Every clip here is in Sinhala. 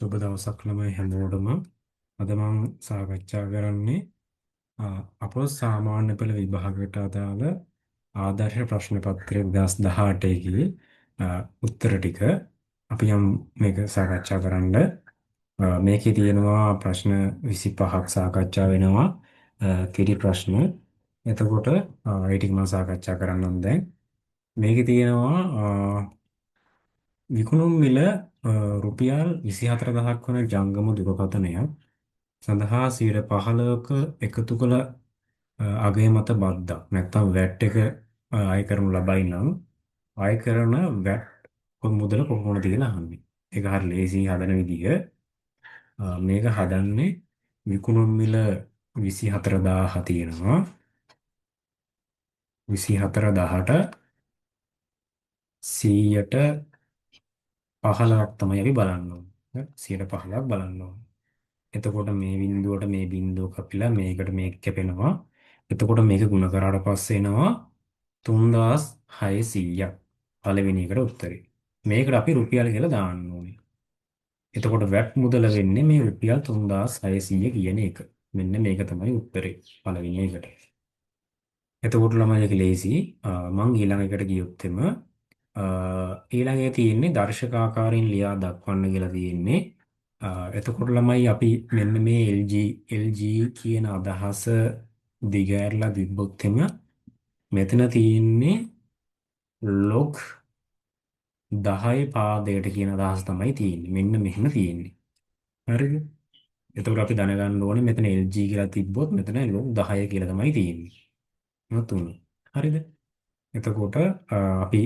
සුබ දවසක් ළමයි හැමෝටම. අද මම සාකච්ඡා කරන්නේ අපෝ සාමාන්‍ය පෙළ විභාගයට අදාළ ආදර්ශ ප්‍රශ්න පත්‍රය 2018 ගේ උත්තර ටික. අපි යම් මේක සාකච්ඡා කරන්න. මේකේ තියෙනවා ප්‍රශ්න 25ක් සාකච්ඡා වෙනවා, කෙටි ප්‍රශ්න. එතකොට ඒ ටික මම සාකච්ඡා කරන්නම් දැන්. මේකේ තියෙනවා විකුණුම් මිල රුපියල් 24,000ක් වන ජංගම දුරකථනයක් සඳහා 15ක එකතු කළ අගය මත බද්දක් නැත්නම් වැට් එක අය කරනු ලබයි නම් අය කරන වැට් මුදල කොහොමද කියලා අහන්නේ. ඒක හරි ලේසි හදන විදිය. මේක හදන්නේ විකුණුම් මිල 24,000 තියෙනවා. 24,000ට 15%ක් තමයි අපි බලන්න ඕනේ. 15%ක් බලන්න ඕනේ. එතකොට මේ බිඳුවට මේ බිඳුව කපිලා මේකට මේක කැපෙනවා. එතකොට මේක ගුණ කරාට පස්සේ එනවා 3600ක්. පළවෙනි එකට උත්තරේ. මේකට අපි රුපියල් කියලා දාන්න ඕනේ. එතකොට වැට් මුදල වෙන්නේ මේ රුපියල් 3600 කියන එක. මෙන්න මේක තමයි උත්තරේ පළවෙනි එකට. එතකොට ළමයි ඒක ලේසි. මං ඊළඟ එකට ගියොත් එම ඊළඟ එක තියෙන්නේ දර්ශක ආකාරයෙන් ලියා දක්වන්න කියලා තියෙන්නේ. එතකොට ළමයි අපි මෙන්න මේ LG LG කියන අදහස දිගහැරලා තිබ්බොත් එම මෙතන තියෙන්නේ log 10 පාදයට කියන අදහස තමයි තියෙන්නේ. මෙන්න මෙහෙම තියෙන්නේ. හරිද? එතකොට අපි දැනගන්න ඕනේ මෙතන LG කියලා තිබ්බොත් මෙතන log 10 කියලා තමයි තියෙන්නේ. තුන. හරිද? එතකොට අපි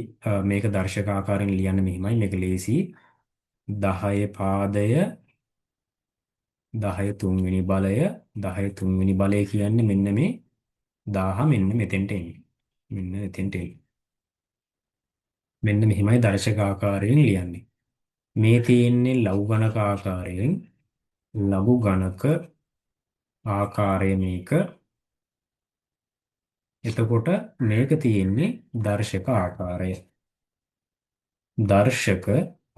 මේක දර්ශක ආකාරයෙන් ලියන්න මෙහෙමයි. මේක ලේසි. 10 පාදය 10 තුන්වෙනි බලය 10 තුන්වෙනි බලය කියන්නේ මෙන්න මේ 1000 මෙන්න මෙතෙන්ට එන්නේ. මෙන්න මෙතෙන්ට එන්නේ. මෙන්න මෙහෙමයි දර්ශක ආකාරයෙන් ලියන්නේ. මේ තියෙන්නේ ලඝු ගණක ආකාරයෙන්. ලඝු ගණක ආකාරය මේක. එතකොට මේක තියෙන්නේ දර්ශක ආකාරය. දර්ශක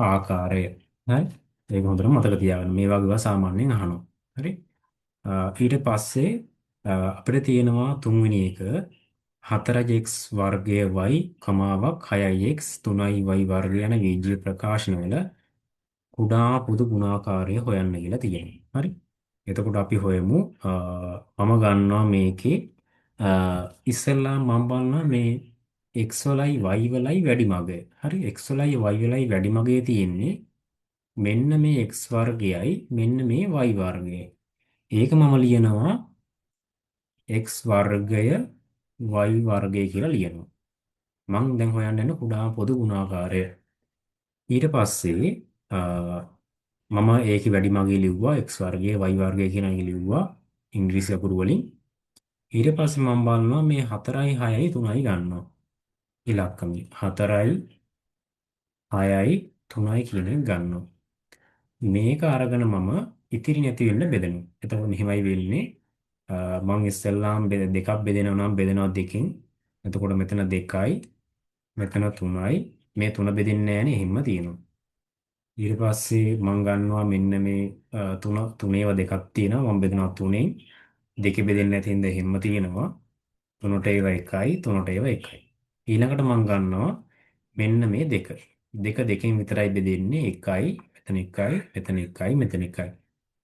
ආකාරය. හරි? ඒක හොඳට මතක තියාගන්න. මේ වගේ ඒවා සාමාන්‍යයෙන් අහනවා. හරි? ඊට පස්සේ අපිට තියෙනවා තුන්වෙනි එක 4x වර්ගය y කමාවක් 6x 3y වර්ගය යන වීජීය ප්‍රකාශනවල කුඩා පොදු ගුණාකාරය හොයන්න කියලා තියෙනවා. හරි? එතකොට අපි හොයමු. මම ගන්නවා මේකේ ඉස්සෙල්ලා මම බලනවා මේ x වලයි y වලයි වැඩි මගය. හරි? x වලයි y වලයි වැඩි මගය තියෙන්නේ මෙන්න මේ x වර්ගයයි මෙන්න මේ y වර්ගයයි. ඒක මම ලියනවා x වර්ගය y වර්ගය කියලා ලියනවා. මං දැන් හොයන්න යන කුඩා පොදු ගුණාකාරය. ඊට පස්සේ මම ඒකේ වැඩි මගය ලිව්වා x වර්ගය y වර්ගය කියන එක ලිව්වා ඉංග්‍රීසි අකුරු වලින්. ඊට පස්සේ මම බලනවා මේ 4යි 6යි 3යි ගන්නවා. ඉලක්කම 4යි 6යි 3යි කියන එක ගන්නවා. මේක අරගෙන මම ඉතිරි නැති වෙන්න බෙදෙනවා. එතකොට මෙහෙමයි වෙන්නේ. මං ඉස්සෙල්ලාම දෙකක් බෙදෙනවා නම් බෙදෙනවා දෙකෙන්. එතකොට මෙතන 2යි මෙතන 3යි මේ 3 බෙදෙන්නේ නෑනේ එහෙම්ම තියෙනවා. ඊට පස්සේ මං ගන්නවා මෙන්න මේ තුන තුනේව දෙකක් තියෙනවා මං බෙදනවා තුනෙන්. දෙකේ බෙදෙන්නේ නැති හින්දා එහෙම්ම තියෙනවා. තුනට ඒවා 1යි තුනට ඒවා 1යි. ඊළඟට මං ගන්නවා මෙන්න මේ දෙක. දෙක දෙකෙන් විතරයි බෙදෙන්නේ 1යි මෙතන 1යි මෙතන 1යි මෙතන 1යි.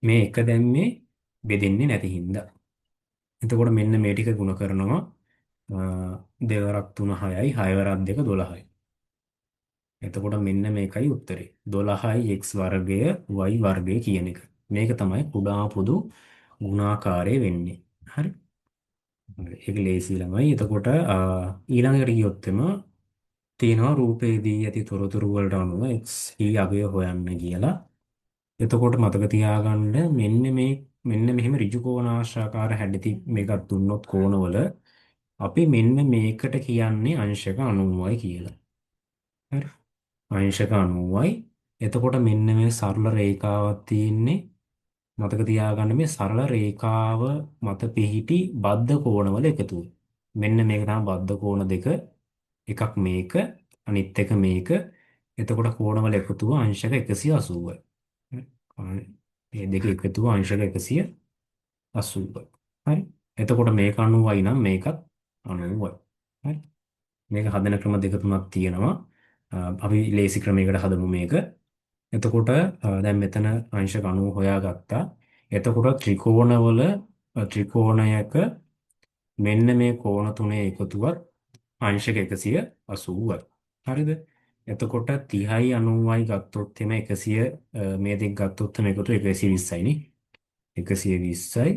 මේ එක දැම්මේ බෙදෙන්නේ නැති හින්දා. එතකොට මෙන්න මේ ටික ගුණ කරනවා දෙවරක් 3 6යි 6 වරක් 2 12යි. එතකොට මෙන්න මේකයි උත්තරේ. 12යි x වර්ගය y වර්ගය කියන එක. මේක තමයි කුඩා පොදු ගුණාකාරය වෙන්නේ. හරි? ඒක ලේසි ළමයි. එතකොට ඊළඟට ගියොත් එම තියෙනවා රූපයේදී ඇති තොරතුරු වලට අනුව x හි අගය හොයන්න කියලා. එතකොට මතක තියාගන්න මෙන්න මෙහෙම ඍජු කෝණාශ්‍රාකාර හැඩති මේකක් දුන්නොත් කෝණවල අපි මෙන්න මේකට කියන්නේ අංශක 90යි කියලා. හරි? අංශක 90යි. එතකොට මෙන්න මේ සරල රේඛාවක් තියෙන්නේ. මතක තියාගන්න මේ සරල රේඛාව මත පිහිටි බද්ධ කෝණවල එකතුව. මෙන්න මේක තමයි බද්ධ කෝණ දෙක. එකක් මේක අනිත් එක මේක. එතකොට කෝණවල එකතුව අංශක 180යි. මේ දෙක එකතුව අංශක 180යි. හරි. එතකොට මේක 90යි නම් මේකත් 90යි. හරි. මේක හදන ක්‍රම දෙක තුනක් තියෙනවා. අපි ලේසි ක්‍රමයකට හදමු මේක. එතකොට දැන් මෙතන අංශක 90 හොයාගත්තා. එතකොට ත්‍රිකෝණවල ත්‍රිකෝණයක මෙන්න මේ කෝණ තුනේ එකතුවත් අංශක 180යි. හරිද? එතකොට 30යි 90යි ගත්තොත් එimhe 100 මේ දෙක ගත්තොත් එimhe එකතු 120යි නේ. 120යි.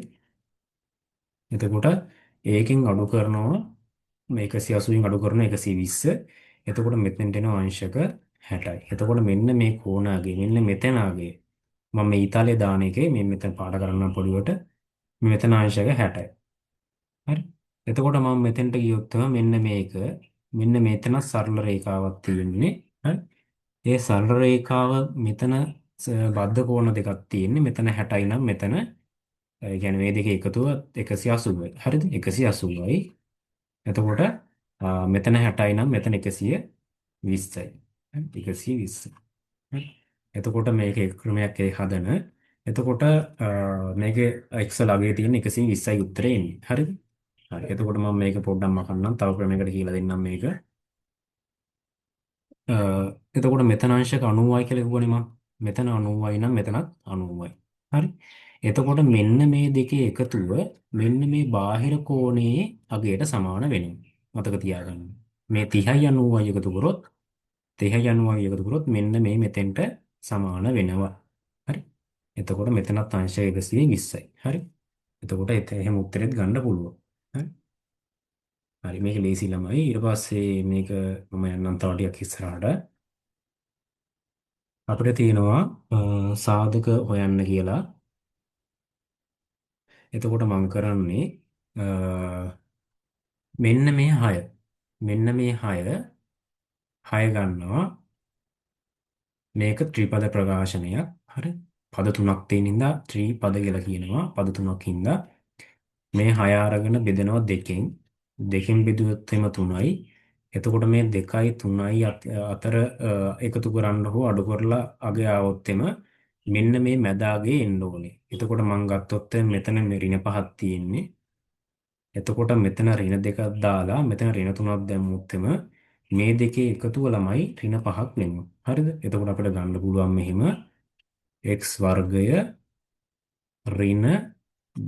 එතකොට ඒකෙන් අඩු කරනවා මේ 180න් අඩු කරන 120. එතකොට මෙතෙන්ට එනවා අංශක 60යි. එතකොට මෙන්න මේ කෝණාගේ මෙන්න මෙතන ආගේ මම මේ ඊතලයේ දාන එකේ මේ මෙතන පාඩ කරන්නම් පොඩිවට මේ මෙතන අංශක 60යි. හරි. එතකොට මම මෙතෙන්ට ගියොත් මෙන්න මේක මෙන්න මෙතන සරල රේඛාවක් තියෙන්නේ. හරි. ඒ සරල රේඛාව මෙතන බද්ධ කෝණ දෙකක් තියෙන්නේ. මෙතන 60යි නම් මෙතන ඒ කියන්නේ මේ දෙකේ එකතුව 180යි. හරිද? 180යි. එතකොට මෙතන 60යි නම් මෙතන 120යි. හරි 120. හරි. එතකොට මේක එක ක්‍රමයක් ඒ හදන. එතකොට මේකේ x ළඟේ තියෙන 120යි උත්තරේ එන්නේ. හරිද? හරි. එතකොට මම මේක පොඩ්ඩක් මකන්නම්. තව ක්‍රමයකට කියලා දෙන්නම් මේක. එතකොට මෙතන අංශක 90යි කියලා කිව්වනේ මම. මෙතන 90යි නම් මෙතනත් 90යි. හරි. එතකොට මෙන්න මේ දෙකේ එකතුව මෙන්න මේ බාහිර කෝණයේ අගයට සමාන වෙනවා. මතක තියාගන්න. මේ 30යි 90යි එකතු කරොත් 30යි 90යි එකතු කරොත් මෙන්න මේ මෙතෙන්ට සමාන වෙනවා. හරි. එතකොට මෙතනත් අංශක 120යි. හරි. එතකොට එහෙම උත්තරෙත් ගන්න පුළුවන්. හරි. හරි මේක ලේසි ළමයි. ඊට පස්සේ මේක මම යන්නම් තව ටිකක් ඉස්සරහට. අපිට තියෙනවා සාධක හොයන්න කියලා. එතකොට මම කරන්නේ මෙන්න මේ 6. මෙන්න මේ 6 6 ගන්නවා. මේක ත්‍රිපද ප්‍රකාශනයක්. හරි. පද තුනක් තියෙන හින්දා ත්‍රිපද කියලා කියනවා. පද තුනක් හින්දා මේ 6 අරගෙන බෙදෙනවා දෙකෙන්. දෙකෙන් බෙදුවොත් එම 3යි. එතකොට මේ 2යි 3යි අතර එකතු කරන්න හෝ අඩු කරලා අගය ආවොත් එම මෙන්න මේ මැද අගේ එන්න ඕනේ. එතකොට මං ගත්තොත් මෙතන මේ ඍණ පහක් තියෙන්නේ. එතකොට මෙතන ඍණ දෙකක් දාලා මෙතන ඍණ තුනක් දැම්මොත් එම මේ දෙකේ එකතුව ළමයි ඍණ පහක් වෙනවා. හරිද? එතකොට අපිට ගන්න පුළුවන් මෙහෙම x වර්ගය ඍණ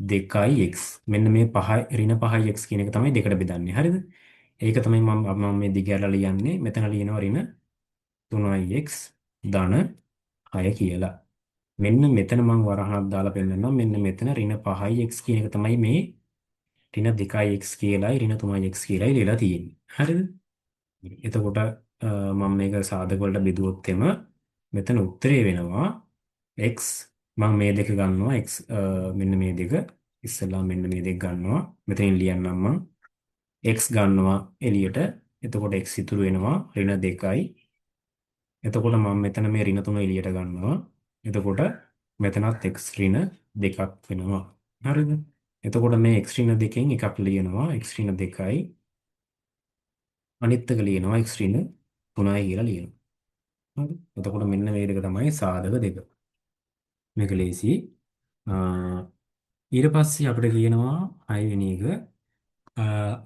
2x. මෙන්න මේ පහයි ඍණ 5x කියන එක තමයි දෙකට බෙදන්නේ. හරිද? ඒක තමයි මම මම මේ දිග ඇරලා ලියන්නේ. මෙතන ලියනවා ඍණ 3x ධන 6 කියලා. මෙන්න මෙතන මම වරහණක් දාලා පෙන්නන්නම්. මෙන්න මෙතන ඍණ 5x කියන එක තමයි මේ ඍණ 2x කියලායි ඍණ 3x කියලායි ලියලා තියෙන්නේ. හරිද? එතකොට මම මේක සාධක වලට බෙදුවොත් එම මෙතන උත්තරේ වෙනවා x. මම මේ දෙක ගන්නවා x මෙන්න මේ දෙක ඉස්සෙල්ලා මෙන්න මේ දෙක ගන්නවා. මෙතනින් ලියන්නම් මම x ගන්නවා එළියට. එතකොට x ඉතුරු වෙනවා ඍණ 2යි. එතකොට මම මෙතන මේ ඍණ 3 එළියට ගන්නවා. එතකොට මෙතනත් x ඍණ 2ක් වෙනවා. හරිද? එතකොට මේ x ඍණ දෙකෙන් එකක් ලියනවා x ඍණ 2යි. අනිත් එක ලියනවා x ඍණ 3යි කියලා ලියනවා. හරි. එතකොට මෙන්න මේ දෙක තමයි සාධක දෙක. මේක ලේසි. ඊට පස්සේ අපිට කියනවා 6 වෙනි එක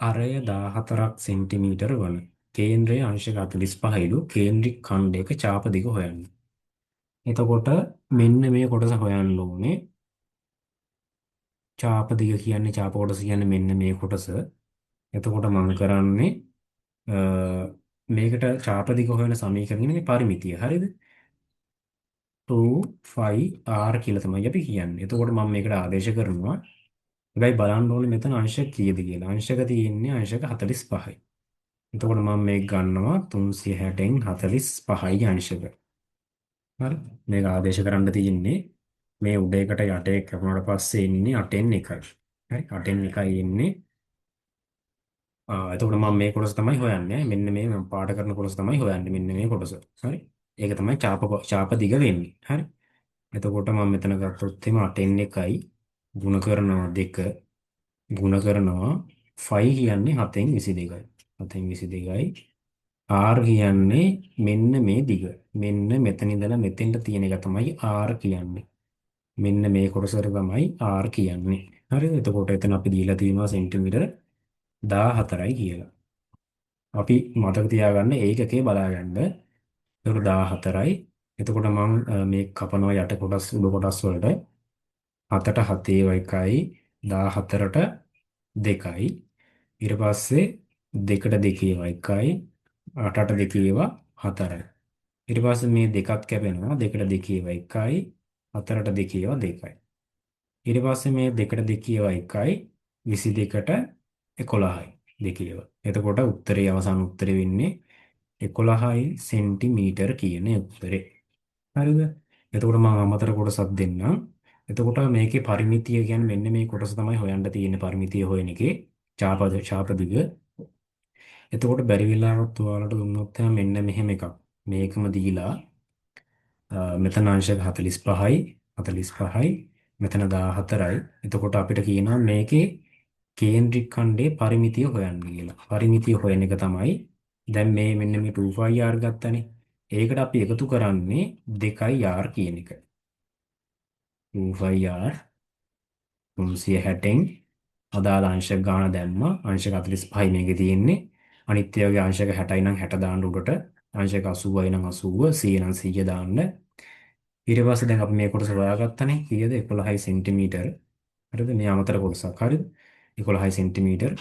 අරය 14ක් සෙන්ටිමීටර වන කේන්ද්‍රයේ අංශක 45යිලු කේන්ද්‍රික ඛණ්ඩයක චාප දිග හොයන්න. එතකොට මෙන්න මේ කොටස හොයන්න ඕනේ. චාප දිග කියන්නේ චාප කොටස කියන්නේ මෙන්න මේ කොටස. එතකොට මම කරන්නේ මේකට චාප දිග හොයන සමීකරණයේ පරිමිතිය. හරිද? 2 5 r කියලා තමයි අපි කියන්නේ. එතකොට මම මේකට ආදේශ කරනවා. හැබැයි බලන්න ඕනේ මෙතන අංශක කීයද කියලා. අංශක තියෙන්නේ අංශක 45යි. එතකොට මම මේක ගන්නවා 360න් 45යි අංශක. හරි. මේක ආදේශ කරන්න තියෙන්නේ මේ උඩ එකට යට එක කපුණාට පස්සේ එන්නේ 8න් 1යි. හරි. 8න් 1යි එන්නේ. එතකොට මම මේ කොටස තමයි හොයන්නේ. මෙන්න මේ මම පාඩ කරන කොටස තමයි හොයන්නේ. මෙන්න මේ කොටස. හරි. ඒක තමයි චාප චාප දිග වෙන්නේ. හරි. එතකොට මම මෙතන ගත්තොත් එහෙම 8න් 1යි ගුණ කරනවා 2 ගුණ කරනවා 5 කියන්නේ 7න් 22යි. 7න් 22යි. R කියන්නේ මෙන්න මේ දිග. මෙන්න මෙතන ඉඳලා මෙතෙන්ට තියෙන එක තමයි R කියන්නේ. මෙන්න මේ කොටසට තමයි R කියන්නේ. හරිද? එතකොට එතන අපි දීලා තියෙනවා සෙන්ටිමීටර 14යි කියලා. අපි මතක තියාගන්න ඒකකේ බලාගන්න. එතකොට 14යි. එතකොට මම මේ කපනවා යට කොටස් උඩ කොටස් වලට 7ට 7 1යි 14ට 2යි. ඊට පස්සේ 2ට 2 1යි 8ට 2 4යි. ඊට පස්සේ මේ දෙකත් කැපෙනවා 2ට 2 1යි 4ට 2 2යි. ඊට පස්සේ මේ 2ට 2 1යි 22ට 11යි දෙකේව. එතකොට උත්තරේ අවසාන උත්තරේ වෙන්නේ 11යි සෙන්ටිමීටර් කියන උත්තරේ. හරිද? එතකොට මම අමතර කොටසක් දෙන්නම්. එතකොට මේකේ පරිමිතිය කියන්නේ මෙන්න මේ කොටස තමයි හොයන්න තියෙන පරිමිතිය හොයන එකේ චාප දිග. එතකොට බැරි වෙලාවත් ඔයාලට දුන්නොත් එහෙනම් මෙන්න මෙහෙම එකක්. මේකම දීලා මෙතන අංශක 45යි 45යි මෙතන 14යි. එතකොට අපිට කියනවා මේකේ කේන්ද්‍රික ඛණ්ඩයේ පරිමිතිය හොයන්න කියලා. පරිමිතිය හොයන එක තමයි දැන් මේ මෙන්න මේ 2πr ගත්තනේ. ඒකට අපි එකතු කරන්නේ 2r කියන එක. 2πr 360න් අදාළ අංශක ගාන දැම්මා. අංශක 45යි මේකේ තියෙන්නේ. අනිත් ඒවාගේ අංශක 60යි නම් 60 දාන්න උඩට. අංශක 80යි නම් 80, 100 නම් 100 දාන්න. ඊට පස්සේ දැන් අපි මේ කොටස හොයාගත්තනේ. කීයද? 11 සෙන්ටිමීටර්. හරිද? මේ අමතර කොටසක්. හරිද? 11 සෙන්ටිමීටර්.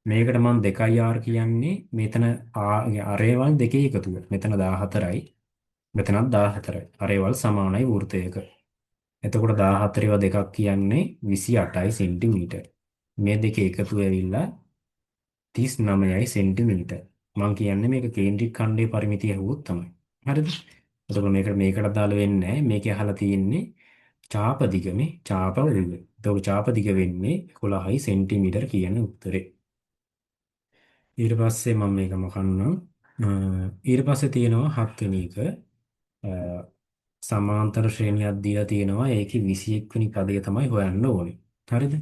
මේකට මම 2r කියන්නේ මෙතන අරේවල් දෙකේ එකතුව. මෙතන 14යි. මෙතනත් 14යි. අරේවල් සමානයි වෘත්තයක. එතකොට 14 ඒවා දෙකක් කියන්නේ 28යි සෙන්ටිමීටර්. මේ දෙකේ එකතුව ඇවිල්ලා 39යි සෙන්ටිමීටර්. මං කියන්නේ මේක කේන්ද්‍රික ඛණ්ඩයේ පරිමිතිය ඇහුවොත් තමයි. හරිද? එතකොට මේකට අදාළ වෙන්නේ නැහැ. මේකේ අහලා තියෙන්නේ චාප දිග මේ චාප දිග. එතකොට චාප දිග වෙන්නේ 11යි සෙන්ටිමීටර් කියන උත්තරේ. ඊට පස්සේ මම මේක මොකන්නම්. ඊට පස්සේ තියෙනවා හත්වෙනි එක. සමාන්තර ශ්‍රේණියක් දීලා තියෙනවා. ඒකේ 21 වෙනි පදය තමයි හොයන්න ඕනේ. හරිද?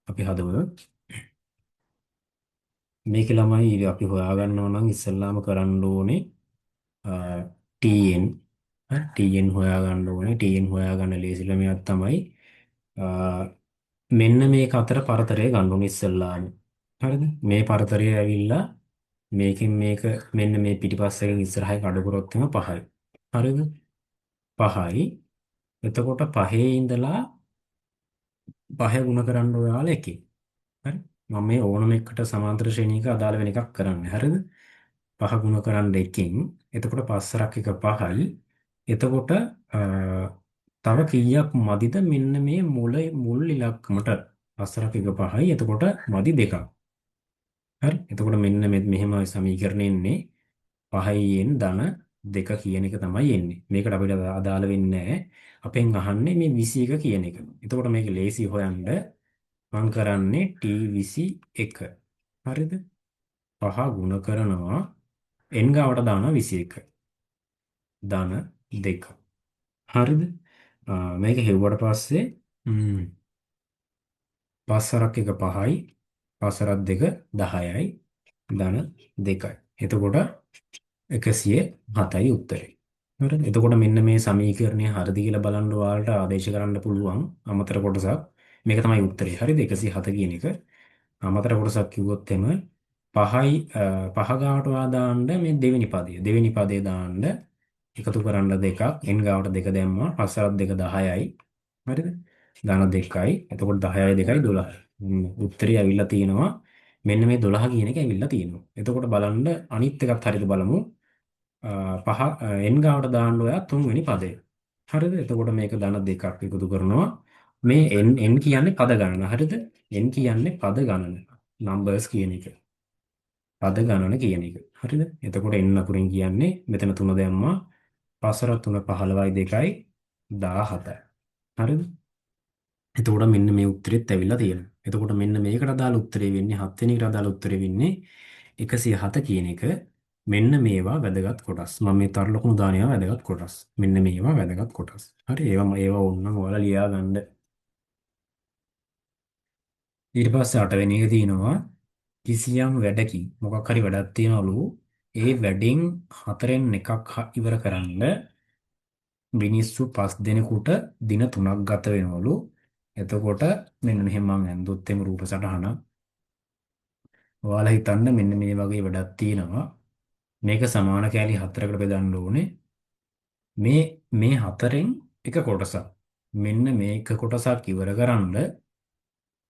අපි හදමු. මේක ළමයි අපි හොයාගන්නවා නම් ඉස්සෙල්ලාම කරන්න ඕනේ TN. හරි, TN හොයාගන්න ඕනේ. TN හොයාගන්න ලේසි ක්‍රමයක් තමයි මෙන්න මේක අතර පරතරය ගන්න ඕනේ ඉස්සෙල්ලාම. හරිද? මේ පරතරය ඇවිල්ලා මේකෙන් මේක මෙන්න මේ පිටිපස්ස එකෙන් ඉස්සරහ එක අඩු කරොත් එම 5යි. හරිද? 5යි. එතකොට පහේ ඉඳලා පහ ගුණ කරන්න ඔයාලා එකේ. හරි? මම මේ ඕනම එකකට සමාන්තර ශ්‍රේණියක අදාළ වෙන එකක් කරන්නේ. හරිද? පහ ගුණ කරන්න එකෙන්. එතකොට පස්සරක් එක 5යි. එතකොට තව කීයක් මදිද මෙන්න මේ මුල් ඉලක්කමට? පස්සරක් එක 5යි. එතකොට මදි දෙකක්. හරි? එතකොට මෙන්න මෙහෙම සමීකරණ එන්නේ 5න් ධන 2 කියන එක තමයි එන්නේ. මේකට අපිට අදාළ වෙන්නේ නැහැ. අපෙන් අහන්නේ මේ 21 කියන එක. එතකොට මේක ලේසි හොයන්න මං කරන්නේ T21. හරිද? පහ ගුණ කරනවා n ගාවට දානවා 21. ධන 2. හරිද? මේක හෙව්වට පස්සේ පස්සරක් එක 5යි පස්සරක් දෙක 10යි ධන 2යි. එතකොට 107යි උත්තරේ. හරිද? එතකොට මෙන්න මේ සමීකරණය හරිද කියලා බලන්න ඔයාලට ආදේශ කරන්න පුළුවන් අමතර කොටසක්. මේක තමයි උත්තරේ. හරිද? 107 කියන එක. අමතර කොටසක් කිව්වොත් එම පහයි පහ ගාවට ඔයා දාන්න මේ දෙවෙනි පදය. දෙවෙනි පදේ දාන්න එකතු කරන්න දෙකක් n ගාවට දෙක දැම්මා. පස්සරක් දෙක 10යි. හරිද? ධන 2යි. එතකොට 10යි 2යි 12යි. උත්තරේ ඇවිල්ලා තියෙනවා. මෙන්න මේ 12 කියන එක ඇවිල්ලා තියෙනවා. එතකොට බලන්න අනිත් එකත් හරියද බලමු. පහ n ගාවට දාන්න ඔයා තුන්වෙනි පදය. හරිද? එතකොට මේක ධන දෙකක් එකතු කරනවා. මේ n n කියන්නේ පද ගණන. හරිද? n කියන්නේ පද ගණන. numbers කියන එක. පද ගණන කියන එක. හරිද? එතකොට n අකුරෙන් කියන්නේ මෙතන 3 දැම්මා. පසර 3 15යි 2යි 17යි. හරිද? එතකොට මෙන්න මේ උත්තරෙත් ඇවිල්ලා තියෙනවා. එතකොට මෙන්න මේකට අදාළ උත්තරේ වෙන්නේ හත් වෙනි එකට අදාළ උත්තරේ වෙන්නේ 107 කියන එක. මෙන්න මේවා වැදගත් කොටස්. මම මේ තර ලකුණු දාන ඒවා වැදගත් කොටස්. මෙන්න මේවා වැදගත් කොටස්. හරි, ඒවා ඒවා ඕනනම් ඔයාලා ලියා ගන්න. ඊට පස්සේ අටවෙනි එක තියෙනවා කිසියම් වැඩකින් මොකක් හරි වැඩක් තියනවලු. ඒ වැඩෙන් හතරෙන් එකක් ඉවර කරන්න මිනිස්සු 5 දෙනෙකුට දින 3ක් ගත වෙනවලු. එතකොට මෙන්න මෙහෙම මං ඇන්දොත් එimhe රූප සටහන. ඔයාලා හිතන්න මෙන්න මේ වගේ වැඩක් තියෙනවා. මේක සමාන කෑලි 4කට බෙදන්න ඕනේ. මේ මේ හතරෙන් එක කොටසක්. මෙන්න මේක කොටසක් ඉවර කරන්න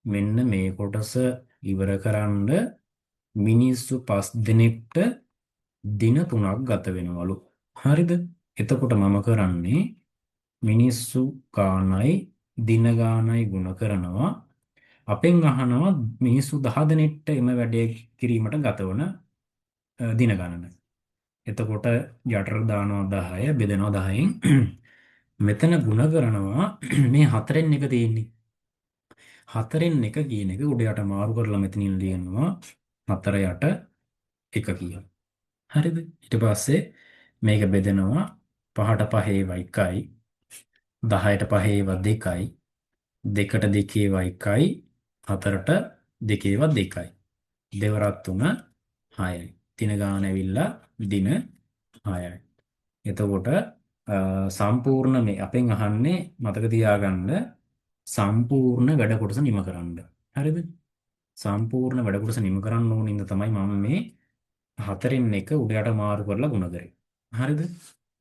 මෙන්න මේ කොටස ඉවර කරන්න මිනිස්සු 5 දෙනෙක්ට දින 3ක් ගත වෙනවලු. හරිද? එතකොට මම කරන්නේ මිනිස්සු ගානයි දින ගානයි ගුණ කරනවා. අපෙන් අහනවා මිනිස්සු 10 දෙනෙක්ට එම වැඩේ කිරීමට ගතවන දින ගණන. එතකොට යටට දානවා 10 බෙදනවා 10න්. මෙතන ගුණ කරනවා මේ 4න් 1 තියෙන්නේ. 4න් 1 කියන එක උඩ යට මාරු කරලා මෙතනින් ලියනවා 4 යට 1 කියලා. හරිද? ඊට පස්සේ මේක බෙදනවා 5ට 5 ඒවා 1යි 10ට 5 ඒවා 2යි 2ට 2 ඒවා 1යි 4ට 2 ඒවා 2යි. දෙවරක් 3 6යි. දින ගාන ඇවිල්ලා දින 6යි. එතකොට සම්පූර්ණ මේ අපෙන් අහන්නේ මතක තියාගන්න සම්පූර්ණ වැඩ කොටස නිම කරන්න. හරිද? සම්පූර්ණ වැඩ කොටස නිම කරන්න ඕන හින්දා තමයි මම මේ 4න් 1 උඩ යට මාරු කරලා ගුණ කරේ. හරිද?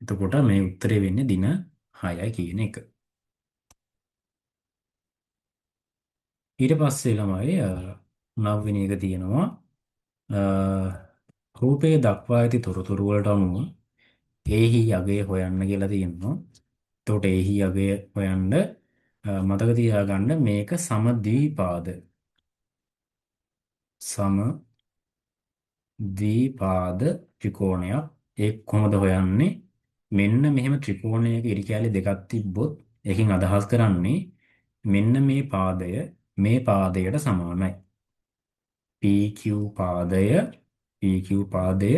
එතකොට මේ උත්තරේ වෙන්නේ දින 6යි කියන එක. ඊට පස්සේ ළමයි නවවෙනි එක තියෙනවා රූපයේ දක්වා ඇති තොරතුරු වලට අනුව ඒහි අගය හොයන්න කියලා තියෙනවා. එතකොට ඒහි අගය හොයන්න මතක තියාගන්න මේක සමද්විපාද. සමද්විපාද ත්‍රිකෝණයක්. ඒක කොහොමද හොයන්නේ? මෙන්න මෙහෙම ත්‍රිකෝණයක ඉරි කැලි දෙකක් තිබ්බොත් ඒකෙන් අදහස් කරන්නේ මෙන්න මේ පාදය මේ පාදයට සමානයි. PQ පාදය PQ පාදය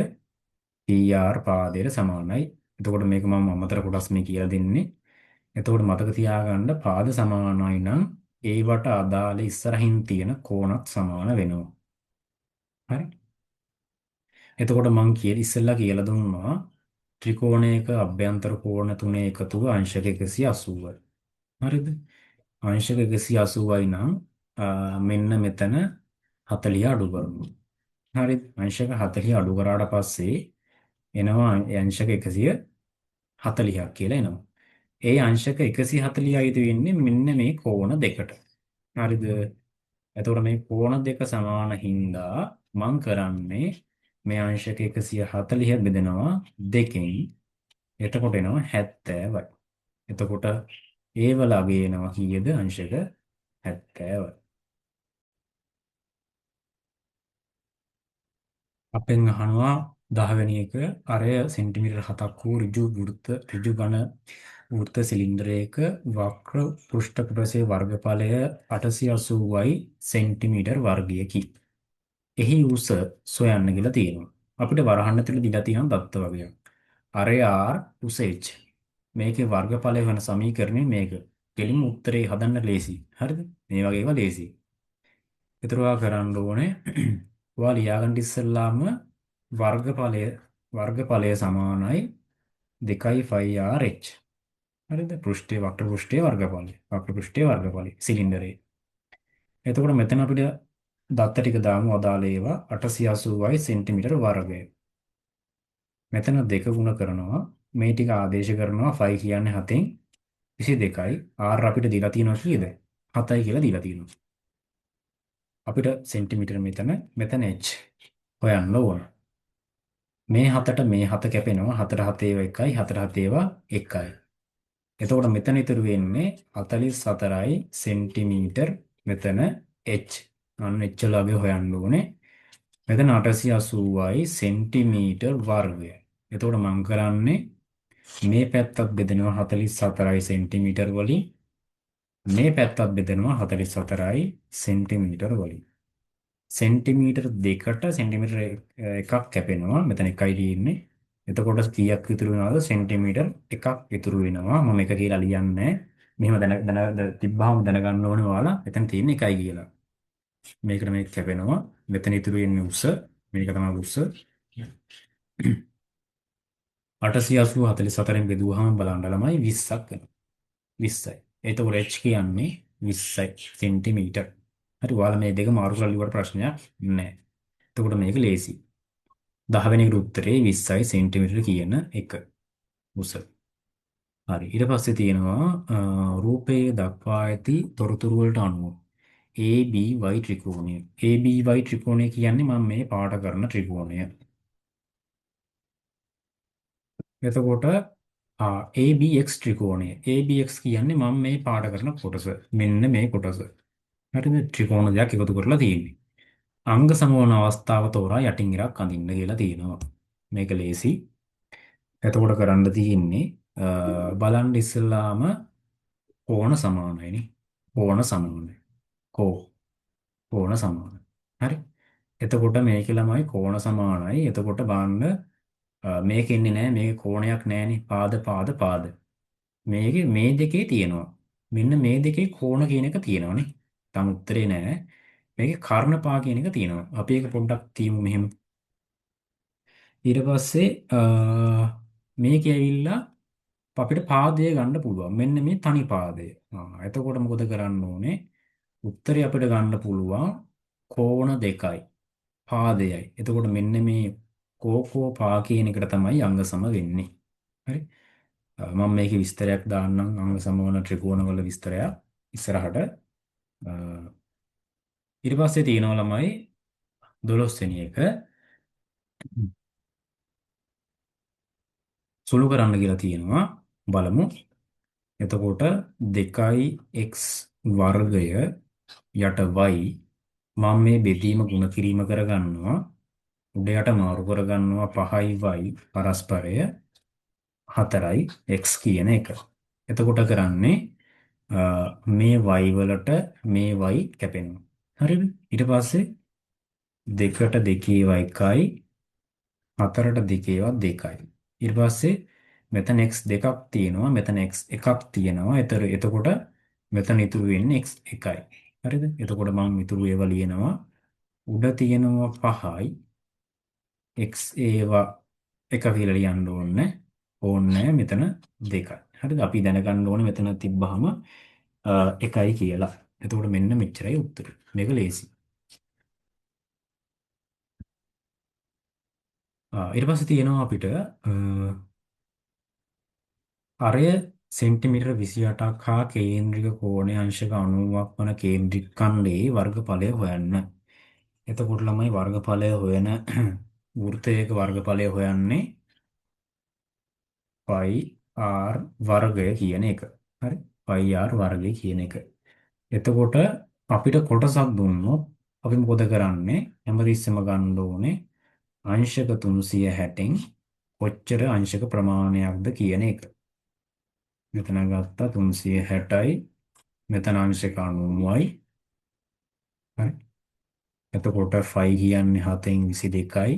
PR පාදයට සමානයි. එතකොට මේක මම අමතර කොටස් මේ කියලා දෙන්නේ. එතකොට මතක තියාගන්න පාද සමානයි නම් ඒවට අදාළ ඉස්සරහින් තියෙන කෝණත් සමාන වෙනවා. හරි? එතකොට මං කියලා ඉස්සෙල්ලා කියලා දුන්නා ත්‍රිකෝණයක අභ්‍යන්තර කෝණ තුනේ එකතුව අංශක 180යි. හරිද? අංශක 180යි නම් මෙන්න මෙතන 40 අඩු කරනවා. හරිද? අංශක 40 අඩු කරාට පස්සේ එනවා අංශක 140ක් කියලා එනවා. ඒ අංශක 140 අයිති වෙන්නේ මෙන්න මේ කෝණ දෙකට. හරිද? එතකොට මේ කෝණ දෙක සමාන හින්දා මං කරන්නේ මේ අංශක 140 බෙදෙනවා දෙකෙන්. එතකොට එනවා 70යි. එතකොට ඒ වල අගය එනවා කීයද? අංශක 70යි. අපෙන් අහනවා 10 වෙනි එක අරය සෙන්ටිමීටර් 7ක් වූ ඍජු වෘත්ත ඍජු ඝන වෘත්ත සිලින්ඩරයක වක්‍ර පෘෂ්ඨ කොටසේ වර්ගඵලය 880යි සෙන්ටිමීටර් වර්ගයකි. එහි උස සොයන්න කියලා තියෙනවා. අපිට වරහන් ඇතුළේ දීලා තියෙන දත්ත වගයක්. අරය R උස H. මේකේ වර්ගඵලය වෙන සමීකරණය මේක. කෙලින්ම උත්තරේ හදන්න ලේසි. හරිද? මේ වගේ ඒවා ලේසි. ඒතර ඔයා කරන්න ඕනේ ඔයා ලියාගන්න ඉස්සෙල්ලාම වර්ගඵලය සමානයි 2 pi r h. හරිද? පෘෂ්ඨයේ වක්‍ර පෘෂ්ඨයේ වර්ගඵලය. වක්‍ර පෘෂ්ඨයේ වර්ගඵලය සිලින්ඩරේ. එතකොට මෙතන අපිට දත්ත ටික දාමු අදාළ ඒවා 880යි සෙන්ටිමීටර් වර්ගය. මෙතන දෙක ගුණ කරනවා මේ ටික ආදේශ කරනවා 5 කියන්නේ 7න් 22යි r අපිට දීලා තියෙනවා කීයද? 7යි කියලා දීලා තියෙනවා. අපිට සෙන්ටිමීටර් මෙතන මෙතන h හොයන්න ඕන. මේ 7ට මේ 7 කැපෙනවා 4 7 ඒවා 1යි 4 7 ඒවා 1යි. එතකොට මෙතන ඉතුරු වෙන්නේ 44යි සෙන්ටිමීටර් මෙතන h. අන්න h වල අගය හොයන්න ඕනේ. මෙතන 880යි සෙන්ටිමීටර් වර්ගය. එතකොට මං කරන්නේ මේ පැත්තත් බෙදෙනවා 44යි සෙන්ටිමීටර් වලින් මේ පැත්තත් බෙදෙනවා 44යි සෙන්ටිමීටර් වලින්. සෙන්ටිමීටර් දෙකට සෙන්ටිමීටර් එකක් කැපෙනවා. මෙතන එකයි තියෙන්නේ. එතකොට කීයක් ඉතුරු වෙනවද? සෙන්ටිමීටර් එකක් ඉතුරු වෙනවා. මම එක කියලා ලියන්නේ මෙහෙම දැන දැන තිබ්බහම දැනගන්න ඕනේ ඔයාලා. එතන තියෙන්නේ එකයි කියලා. මේකට මේක කැපෙනවා. මෙතන ඉතුරු වෙන්නේ උස. මේක තමයි උස. 880 44න් බෙදුවාම බලන්න ළමයි 20ක් වෙනවා. 20යි. එතකොට h කියන්නේ 20යි සෙන්ටිමීටර්. හරි, ඔයාලා මේ දෙක මාරු කරලා ලිව්වට ප්‍රශ්නයක් නෑ. එතකොට මේක ලේසි. 10 වෙනි එකට උත්තරේ 20යි සෙන්ටිමීටර් කියන එක. උස. හරි. ඊට පස්සේ තියෙනවා රූපයේ දක්වා ඇති තොරතුරු වලට අනුව ABY ත්‍රිකෝණය. ABY ත්‍රිකෝණය කියන්නේ මම මේ පාට කරන ත්‍රිකෝණය. එතකොට ABX ත්‍රිකෝණය. ABX කියන්නේ මම මේ පාට කරන කොටස. මෙන්න මේ කොටස. හරිද? ත්‍රිකෝණ දෙකක් එකතු කරලා තියෙන්නේ. අංග සමවන අවස්ථාව තෝරා යටින් ඉරක් අඳින්න කියලා තියෙනවා. මේක ලේසි. එතකොට කරන්න තියෙන්නේ බලන්න ඉස්සෙල්ලාම කෝණ සමානයිනේ. කෝණ සමානයි. කෝ කෝණ සමානයි. හරි. එතකොට මේකේ ළමයි කෝණ සමානයි. එතකොට බලන්න මේක එන්නේ නෑ. මේකේ කෝණයක් නෑනේ. පාද පාද පාද. මේකේ මේ දෙකේ තියෙනවා. මෙන්න මේ දෙකේ කෝණ කියන එක තියෙනවානේ. තම උත්තරේ නෑ. මේකේ කර්ණ පා කියන එක තියෙනවා. අපි ඒක පොඩ්ඩක් තියමු මෙහෙම. ඊට පස්සේ මේකේ ඇවිල්ලා අපිට පාදය ගන්න පුළුවන්. මෙන්න මේ තනි පාදය. එතකොට මොකද කරන්න ඕනේ? උත්තරේ අපිට ගන්න පුළුවන් කෝණ දෙකයි පාදයයි. එතකොට මෙන්න මේ කෝකෝ පා කියන එකට තමයි අංග සම වෙන්නේ. හරි? මම මේකේ විස්තරයක් දාන්නම් අංග සම වන ත්‍රිකෝණවල විස්තරයක් ඉස්සරහට. ඊට පස්සේ තියෙනවා ළමයි 12 වෙනි එක සුළු කරන්න කියලා තියෙනවා. බලමු. එතකොට 2x වර්ගය යට y මම මේ බෙදීම ගුණ කිරීම කරගන්නවා. උඩ යට මාරු කරගන්නවා 5y පරස්පරය 4යි x කියන එක. එතකොට කරන්නේ මේ y වලට මේ y කැපෙනවා. හරිද? ඊට පස්සේ 2ට 2 ඒවා 1යි 4ට 2 ඒවා 2යි. ඊට පස්සේ මෙතන x දෙකක් තියෙනවා, මෙතන x එකක් තියෙනවා. එතකොට මෙතන ඉතුරු වෙන්නේ x එකයි. හරිද? එතකොට මම ඉතුරු ඒවා ලියනවා. උඩ තියෙනවා 5යි x ඒවා එක කියලා ලියන්න ඕනේ. ඕනේ මෙතන 2යි. හරිද? අපි දැනගන්න ඕනේ මෙතන තිබ්බහම 1යි කියලා. එතකොට මෙන්න මෙච්චරයි උත්තරේ. මේක ලේසි. ඊට පස්සේ තියෙනවා අපිට අරය සෙන්ටිමීටර් 28ක් හා කේන්ද්‍රික කෝණය අංශක 90ක් වන කේන්ද්‍රික ඛණ්ඩයේ වර්ගඵලය හොයන්න. එතකොට ළමයි වර්ගඵලය හොයන වෘත්තයක වර්ගඵලය හොයන්නේ පයි r වර්ගය කියන එක. හරි? පයි r වර්ගය කියන එක. එතකොට අපිට කොටසක් දුන්නොත් අපි මොකද කරන්නේ? හැමතිස්සෙම ගන්න ඕනේ අංශක 360න් කොච්චර අංශක ප්‍රමාණයක්ද කියන එක. මෙතන ගත්තා 360යි මෙතන අංශක 90යි. හරි. එතකොට ෆයි කියන්නේ 7න් 22යි.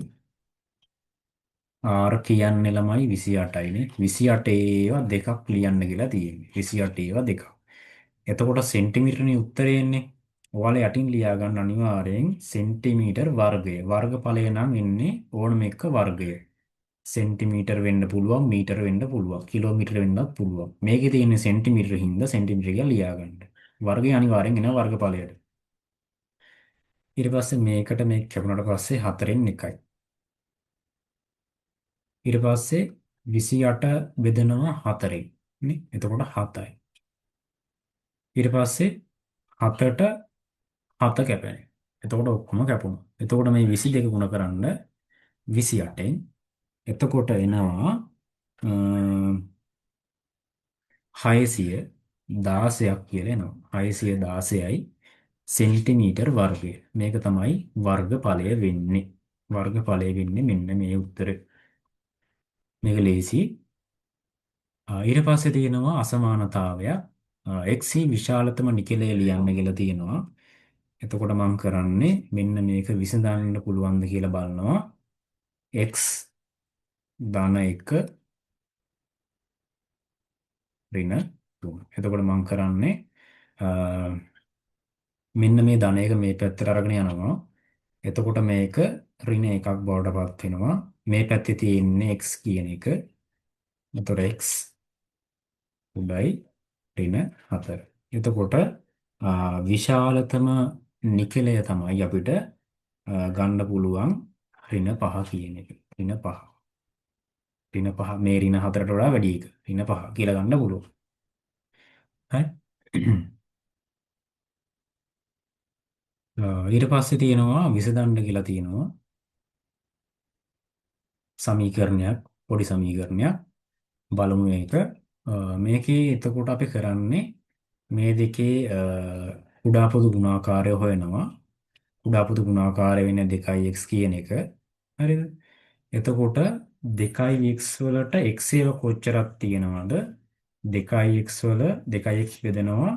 R කියන්නේ ළමයි 28යි නේ. 28 ඒවා දෙකක් ලියන්න කියලා තියෙන්නේ. 28 ඒවා දෙකක්. එතකොට සෙන්ටිමීටරනේ උත්තරේ එන්නේ. ඔයාලා යටින් ලියා ගන්න අනිවාර්යෙන් සෙන්ටිමීටර් වර්ගය. වර්ගඵලය නම් එන්නේ ඕනම එක වර්ගය. සෙන්ටිමීටර් වෙන්න පුළුවන්, මීටර වෙන්න පුළුවන්, කිලෝමීටර වෙන්නත් පුළුවන්. මේකේ තියෙන්නේ සෙන්ටිමීටර හින්දා සෙන්ටිමීටර කියලා ලියා ගන්න. වර්ගය අනිවාර්යෙන් එනවා වර්ගඵලයට. ඊට පස්සේ මේකට මේක කැපුණාට පස්සේ 4න් 1යි. ඊට පස්සේ 28 බෙදෙනවා 4න් නේ. එතකොට 7යි. ඊට පස්සේ 7ට 7 කැපෙනවා. එතකොට ඔක්කොම කැපුණා. එතකොට මේ 22 ගුණ කරන්න 28න් එතකොට එනවා 616ක් කියලා එනවා. 616යි සෙන්ටිමීටර් වර්ගය. මේක තමයි වර්ගඵලය වෙන්නේ. වර්ගඵලය වෙන්නේ මෙන්න මේ උත්තරේ. මේක ලේසි. ඊට පස්සේ තියෙනවා අසමානතාවයක්. x හි විශාලතම නිකලය ලියන්න කියලා තියෙනවා. එතකොට මම කරන්නේ මෙන්න මේක විසඳන්න පුළුවන්ද කියලා බලනවා. x ධන 1 ඍණ 3. එතකොට මම කරන්නේ මෙන්න මේ ධන එක මේ පැත්තට අරගෙන යනවා. එතකොට මේක ඍණ එකක් බවට පත් වෙනවා. මේ පැත්තේ තියෙන්නේ x කියන එක. එතකොට x උඩයි ඍණ 4. එතකොට විශාලතම නිකලය තමයි අපිට ගන්න පුළුවන් ඍණ 5 කියන එක. ඍණ 5. ඍණ 5 මේ ඍණ 4ට වඩා වැඩි එක. ඍණ 5 කියලා ගන්න පුළුවන්. හරි. ඊට පස්සේ තියෙනවා විසඳන්න කියලා තියෙනවා සමීකරණයක්, පොඩි සමීකරණයක්. බලමු මේක. මේකේ එතකොට අපි කරන්නේ මේ දෙකේ කුඩා පොදු ගුණාකාරය හොයනවා. කුඩා පොදු ගුණාකාරය වෙන්නේ 2x කියන එක. හරිද? එතකොට 2x වලට x ඒවා කොච්චරක් තියෙනවද? 2x වල 2x බෙදෙනවා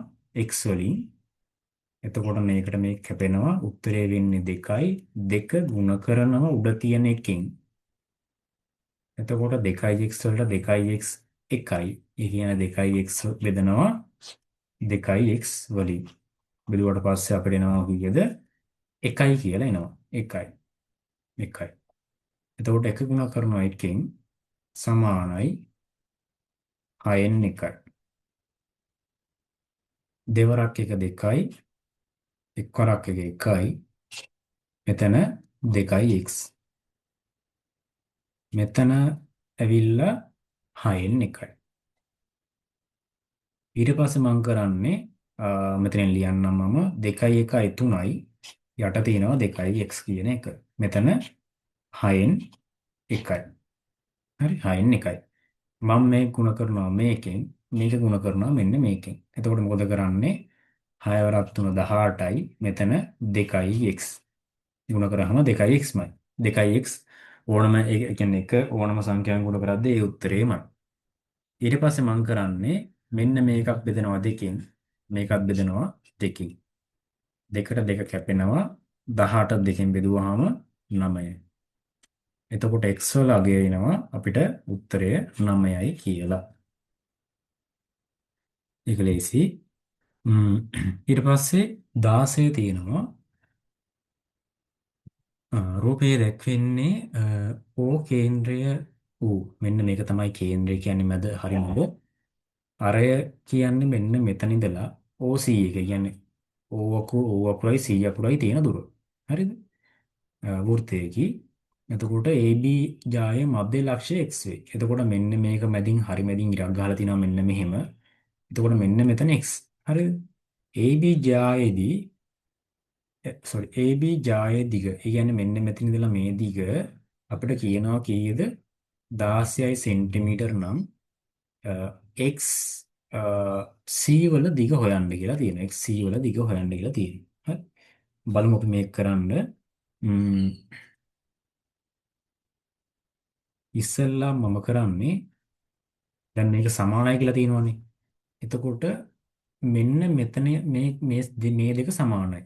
x වලින්. එතකොට මේකට මේක කැපෙනවා. උත්තරේ වෙන්නේ 2යි. 2 ගුණ කරනවා උඩ තියෙන එකෙන්. එතකොට 2x වලට 2x 1යි. ඒ කියන්නේ 2x බෙදෙනවා 2x වලින්. බෙදුවට පස්සේ අපිට එනවා කීයද? 1යි කියලා එනවා. 1යි. 1යි. එතකොට 1 ගුණ කරනවා එකෙන් සමානයි 6න් 1යි. දෙවරක් එක 2යි. එක්වරක් එක 1යි. මෙතන 2x. මෙතන ඇවිල්ලා 6න් 1යි. ඊට පස්සේ මං කරන්නේ මෙතනින් ලියන්නම් මම 2යි 1යි 3යි යට තියෙනවා 2x කියන එක. මෙතන 6න් 1යි. හරි 6න් 1යි. මම මේ ගුණ කරනවා මේකෙන්, මේක ගුණ කරනවා මෙන්න මේකෙන්. එතකොට මොකද කරන්නේ? 6 වරක් 3 18යි මෙතන 2x. ගුණ කරාම 2xමයි. 2x ඕනම ඒ කියන්නේ එක ඕනම සංඛ්‍යාවක් ගුණ කරද්දී ඒ උත්තරේමයි. ඊට පස්සේ මං කරන්නේ මෙන්න මේකක් බෙදෙනවා දෙකෙන්, මේකක් බෙදෙනවා දෙකෙන්. දෙකට දෙක කැපෙනවා 18 දෙකෙන් බෙදුවාම 9. එතකොට x වල අගය එනවා අපිට උත්තරය 9යි කියලා. ඒක ලේසි. ඊට පස්සේ 16 තියෙනවා. රූපයේ දැක්වෙන්නේ O කේන්ද්‍රය වූ මෙන්න මේක තමයි කේන්ද්‍රය කියන්නේ මැද හරි මැද. අරය කියන්නේ මෙන්න මෙතන ඉඳලා OC එක කියන්නේ O අකුර O අකුරයි C අකුරයි තියෙන දුර. හරිද? වෘත්තයකි. එතකොට AB ජායේ මධ්‍ය ලක්ෂ්‍ය x වේ. එතකොට මෙන්න මේක මැදින් හරි මැදින් ඉරක් ගහලා තිනවා මෙන්න මෙහෙම. එතකොට මෙන්න මෙතන x. හරිද? AB ජායේදී සෝරි AB ජායේ දිග. ඒ කියන්නේ මෙන්න මෙතන ඉඳලා මේ දිග අපිට කියනවා කීයද? 16 සෙන්ටිමීටර් නම් x C වල දිග හොයන්න කියලා තියෙනවා. x C වල දිග හොයන්න කියලා තියෙනවා. හරි. බලමු අපි මේක කරන්න. ඉස්සෙල්ලා මම කරන්නේ දැන් මේක සමානයි කියලා තියෙනවනේ. එතකොට මෙන්න මෙතන මේ මේ මේ දෙක සමානයි.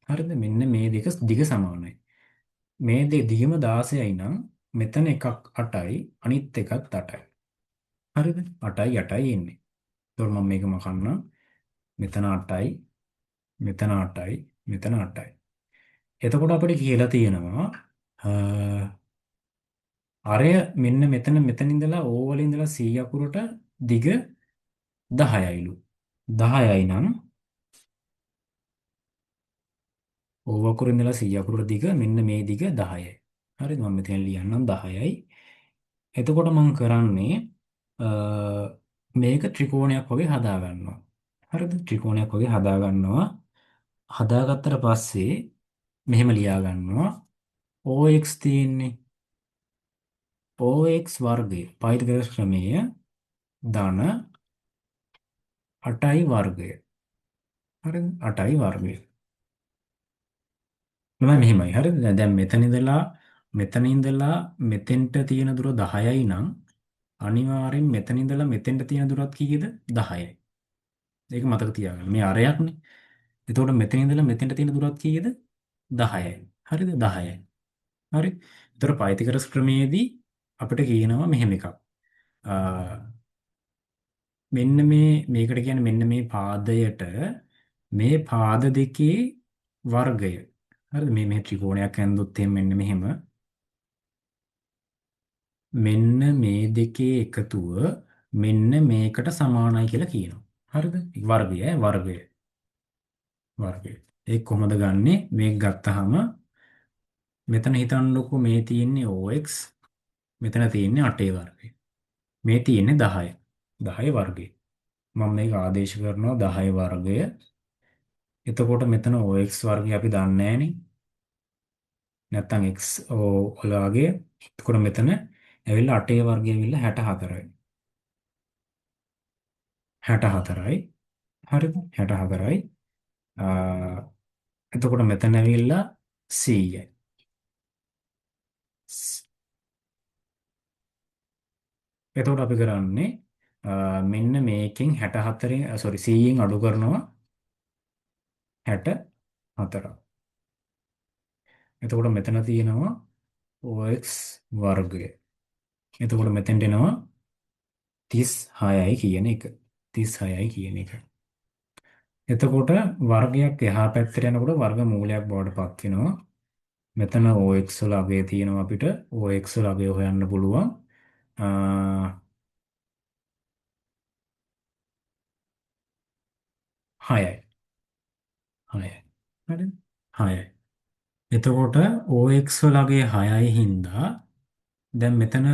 හරිද? මෙන්න මේ දෙක දිග සමානයි. මේ දෙක දිගම 16යි නම් මෙතන එකක් 8යි අනිත් එකත් 8යි. හරිද? 8යි 8යි එන්නේ. එතකොට මම මේක මකන්නම්. මෙතන 8යි මෙතන 8යි මෙතන 8යි. එතකොට අපිට කියලා තියෙනවා අරය මෙන්න මෙතන මෙතන ඉඳලා O වල ඉඳලා C අකුරට දිග 10යිලු. 10යි නම් O අකුර ඉඳලා C අකුරට දිග මෙන්න මේ දිග 10යි. හරිද? මම මෙතන ලියන්නම් 10යි. එතකොට මම කරන්නේ මේක ත්‍රිකෝණයක් වගේ හදා ගන්නවා. හරිද? ත්‍රිකෝණයක් වගේ හදා ගන්නවා. හදාගත්තට පස්සේ මෙහෙම ලියා ගන්නවා. OX තියෙන්නේ OX වර්ගය පයිතගරස් ක්‍රමය ධන 8යි වර්ගය. හරිද? 8යි වර්ගය. ළමයි මෙහෙමයි. හරිද? දැන් මෙතන ඉඳලා මෙතෙන්ට තියෙන දුර 10යි නම් අනිවාර්යෙන් මෙතන ඉඳලා මෙතෙන්ට තියෙන දුරත් කීයද? 10යි. ඒක මතක තියාගන්න. මේ අරයක්නේ. එතකොට මෙතන ඉඳලා මෙතෙන්ට තියෙන දුරත් කීයද? 10යි. හරිද? 10යි. හරි. එතකොට පයිතගරස් ක්‍රමයේදී අපිට කියනවා මෙහෙම එකක්. මෙන්න මේ මේකට කියන්නේ මෙන්න මේ පාදයට මේ පාද දෙකේ වර්ගය. හරිද? මේ මේ ත්‍රිකෝණයක් ඇන්දොත් එහෙම මෙන්න මෙහෙම. මෙන්න මේ දෙකේ එකතුව මෙන්න මේකට සමානයි කියලා කියනවා. හරිද? වර්ගය වර්ගය වර්ගය. ඒක කොහොමද ගන්නෙ? මේක ගත්තාම මෙතන හිතන්නකෝ මේ තියෙන්නේ OX, මෙතන තියෙන්නේ 8 වර්ගය. මේ තියෙන්නේ 10. 10 වර්ගය. මම මේක ආදේශ කරනවා 10 වර්ගය. එතකොට මෙතන OX වර්ගය අපි දන්නේ නෑනේ. නැත්තම් x O වල වගේ. එතකොට මෙතන ඇවිල්ලා 8 වර්ගය ඇවිල්ලා 64යි. 64යි. හරිද? 64යි. එතකොට මෙතන ඇවිල්ලා 100යි. එතකොට අපි කරන්නේ මෙන්න මේකෙන් 64න් සෝරි 100න් අඩු කරනවා 64. එතකොට මෙතන තියෙනවා OX වර්ගය. එතකොට මෙතෙන්ට එනවා 36යි කියන එක. 36යි කියන එක. එතකොට වර්ගයක් එහා පැත්තට යනකොට වර්ග මූලයක් බවට පත් වෙනවා. මෙතන OX වල අගය තියෙනවා අපිට. OX වල අගය හොයන්න පුළුවන්. 6යි. 6යි. හරිද? 6යි. එතකොට OX වල අගය 6යි හින්දා දැන් මෙතන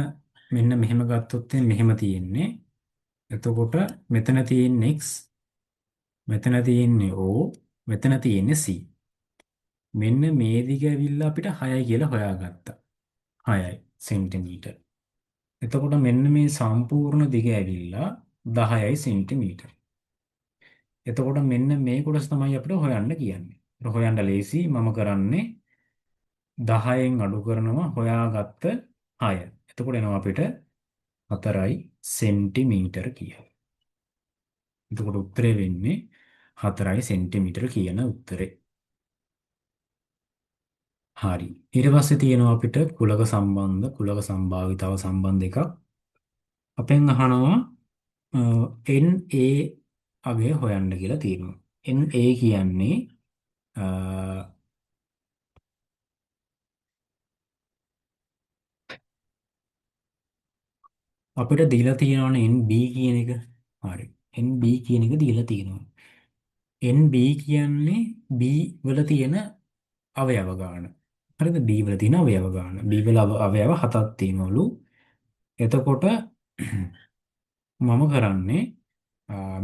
මෙන්න මෙහෙම ගත්තොත් මෙහෙම තියෙන්නේ. එතකොට මෙතන තියෙන්නේ X, මෙතන තියෙන්නේ O, මෙතන තියෙන්නේ C. මෙන්න මේ දිග ඇවිල්ලා අපිට 6යි කියලා හොයාගත්තා. 6යි සෙන්ටිමීටර්. එතකොට මෙන්න මේ සම්පූර්ණ දිග ඇවිල්ලා 10යි සෙන්ටිමීටර්. එතකොට මෙන්න මේ කොටස තමයි අපිට හොයන්න කියන්නේ. හොයන්න ලේසි. මම කරන්නේ 10න් අඩු කරනවා හොයාගත්ත 6. එතකොට එනවා අපිට 4යි සෙන්ටිමීටර් කියලා. එතකොට උත්තරේ වෙන්නේ 4යි සෙන්ටිමීටර් කියන උත්තරේ. හරි. ඊට පස්සේ තියෙනවා අපිට කුලක සම්බන්ධ, කුලක සම්භාවිතාව සම්බන්ධ එකක්. අපෙන් අහනවා NA අගය හොයන්න කියලා තියෙනවා. NA කියන්නේ අපිට දීලා තියෙනවනේ NB කියන එක. හරි. NB කියන එක දීලා තියෙනවා. NB කියන්නේ B වල තියෙන අවයව ගාන. හරිද? B වල තියෙන අවයව ගාන. B වල අවයව 7ක් තියෙනවලු. එතකොට මම කරන්නේ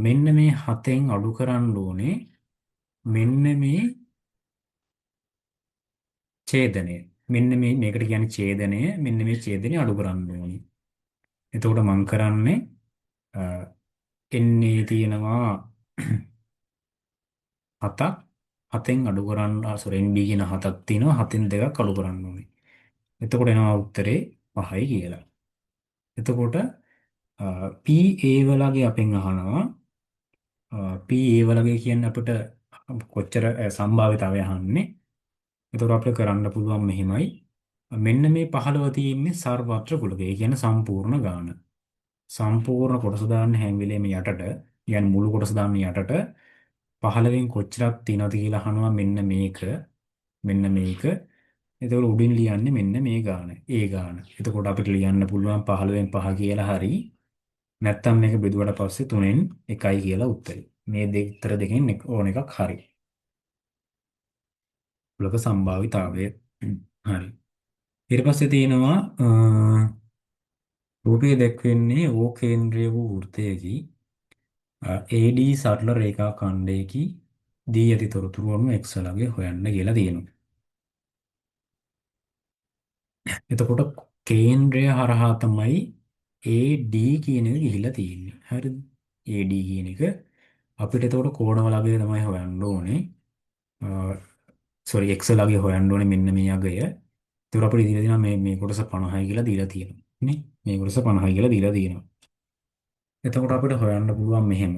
මෙන්න මේ 7න් අඩු කරන්න ඕනේ මෙන්න මේ ඡේදනය. මෙන්න මේ මේකට කියන්නේ ඡේදනය. මෙන්න මේ ඡේදනය අඩු කරන්න ඕනේ. එතකොට මං කරන්නේ NA තියෙනවා 7ක්, 7න් අඩු කරන්න, සෝරි NB කියන 7ක් තියෙනවා, 7න් 2ක් අඩු කරන්න ඕනේ. එතකොට එනවා උත්තරේ 5යි කියලා. එතකොට PA වලගේ අපෙන් අහනවා, PA වලගේ කියන්නේ අපිට කොච්චර සම්භාවිතාවය අහන්නේ. එතකොට අපිට කරන්න පුළුවන් මෙහෙමයි. මෙන්න මේ 15 තියෙන්නේ සර්වත්‍ර කුලක. ඒ කියන්නේ සම්පූර්ණ ගාන. සම්පූර්ණ කොටස දාන්න හැම වෙලේම යටට, කියන්නේ මුළු කොටස දාන්න යටට 15න් කොච්චරක් තියෙනවද කියලා අහනවා මෙන්න මේක. මෙන්න මේක. එතකොට උඩින් ලියන්නේ මෙන්න මේ ගාන. ඒ ගාන. එතකොට අපිට ලියන්න පුළුවන් 15න් 5 කියලා හරි. නැත්තම් මේක බෙදුවට පස්සේ 3න් 1යි කියලා උත්තරේ. මේ දෙක උත්තර දෙකෙන් ඕන එකක් හරි. කුලක සම්භාවිතාවය. හරි. ඊට පස්සේ තියෙනවා රූපයේ දැක්වෙන්නේ O කේන්ද්‍රය වූ වෘත්තයකි. AD සරල රේඛා ඛණ්ඩයකි. දී ඇති තොරතුරු අනුව x වලගේ හොයන්න කියලා තියෙනවා. එතකොට කේන්ද්‍රය හරහා තමයි AD කියන එක ගිහිලා තියෙන්නේ. හරිද? AD කියන එක අපිට එතකොට කෝණ වලගේ තමයි හොයන්න ඕනේ. සෝරි x වලගේ හොයන්න ඕනේ මෙන්න මේ අගය. එතකොට අපිට දීලා තියෙනවා මේ කොටස 50යි කියලා දීලා තියෙනවා. නේ? මේ කොටස 50යි කියලා දීලා තියෙනවා. එතකොට අපිට හොයන්න පුළුවන් මෙහෙම.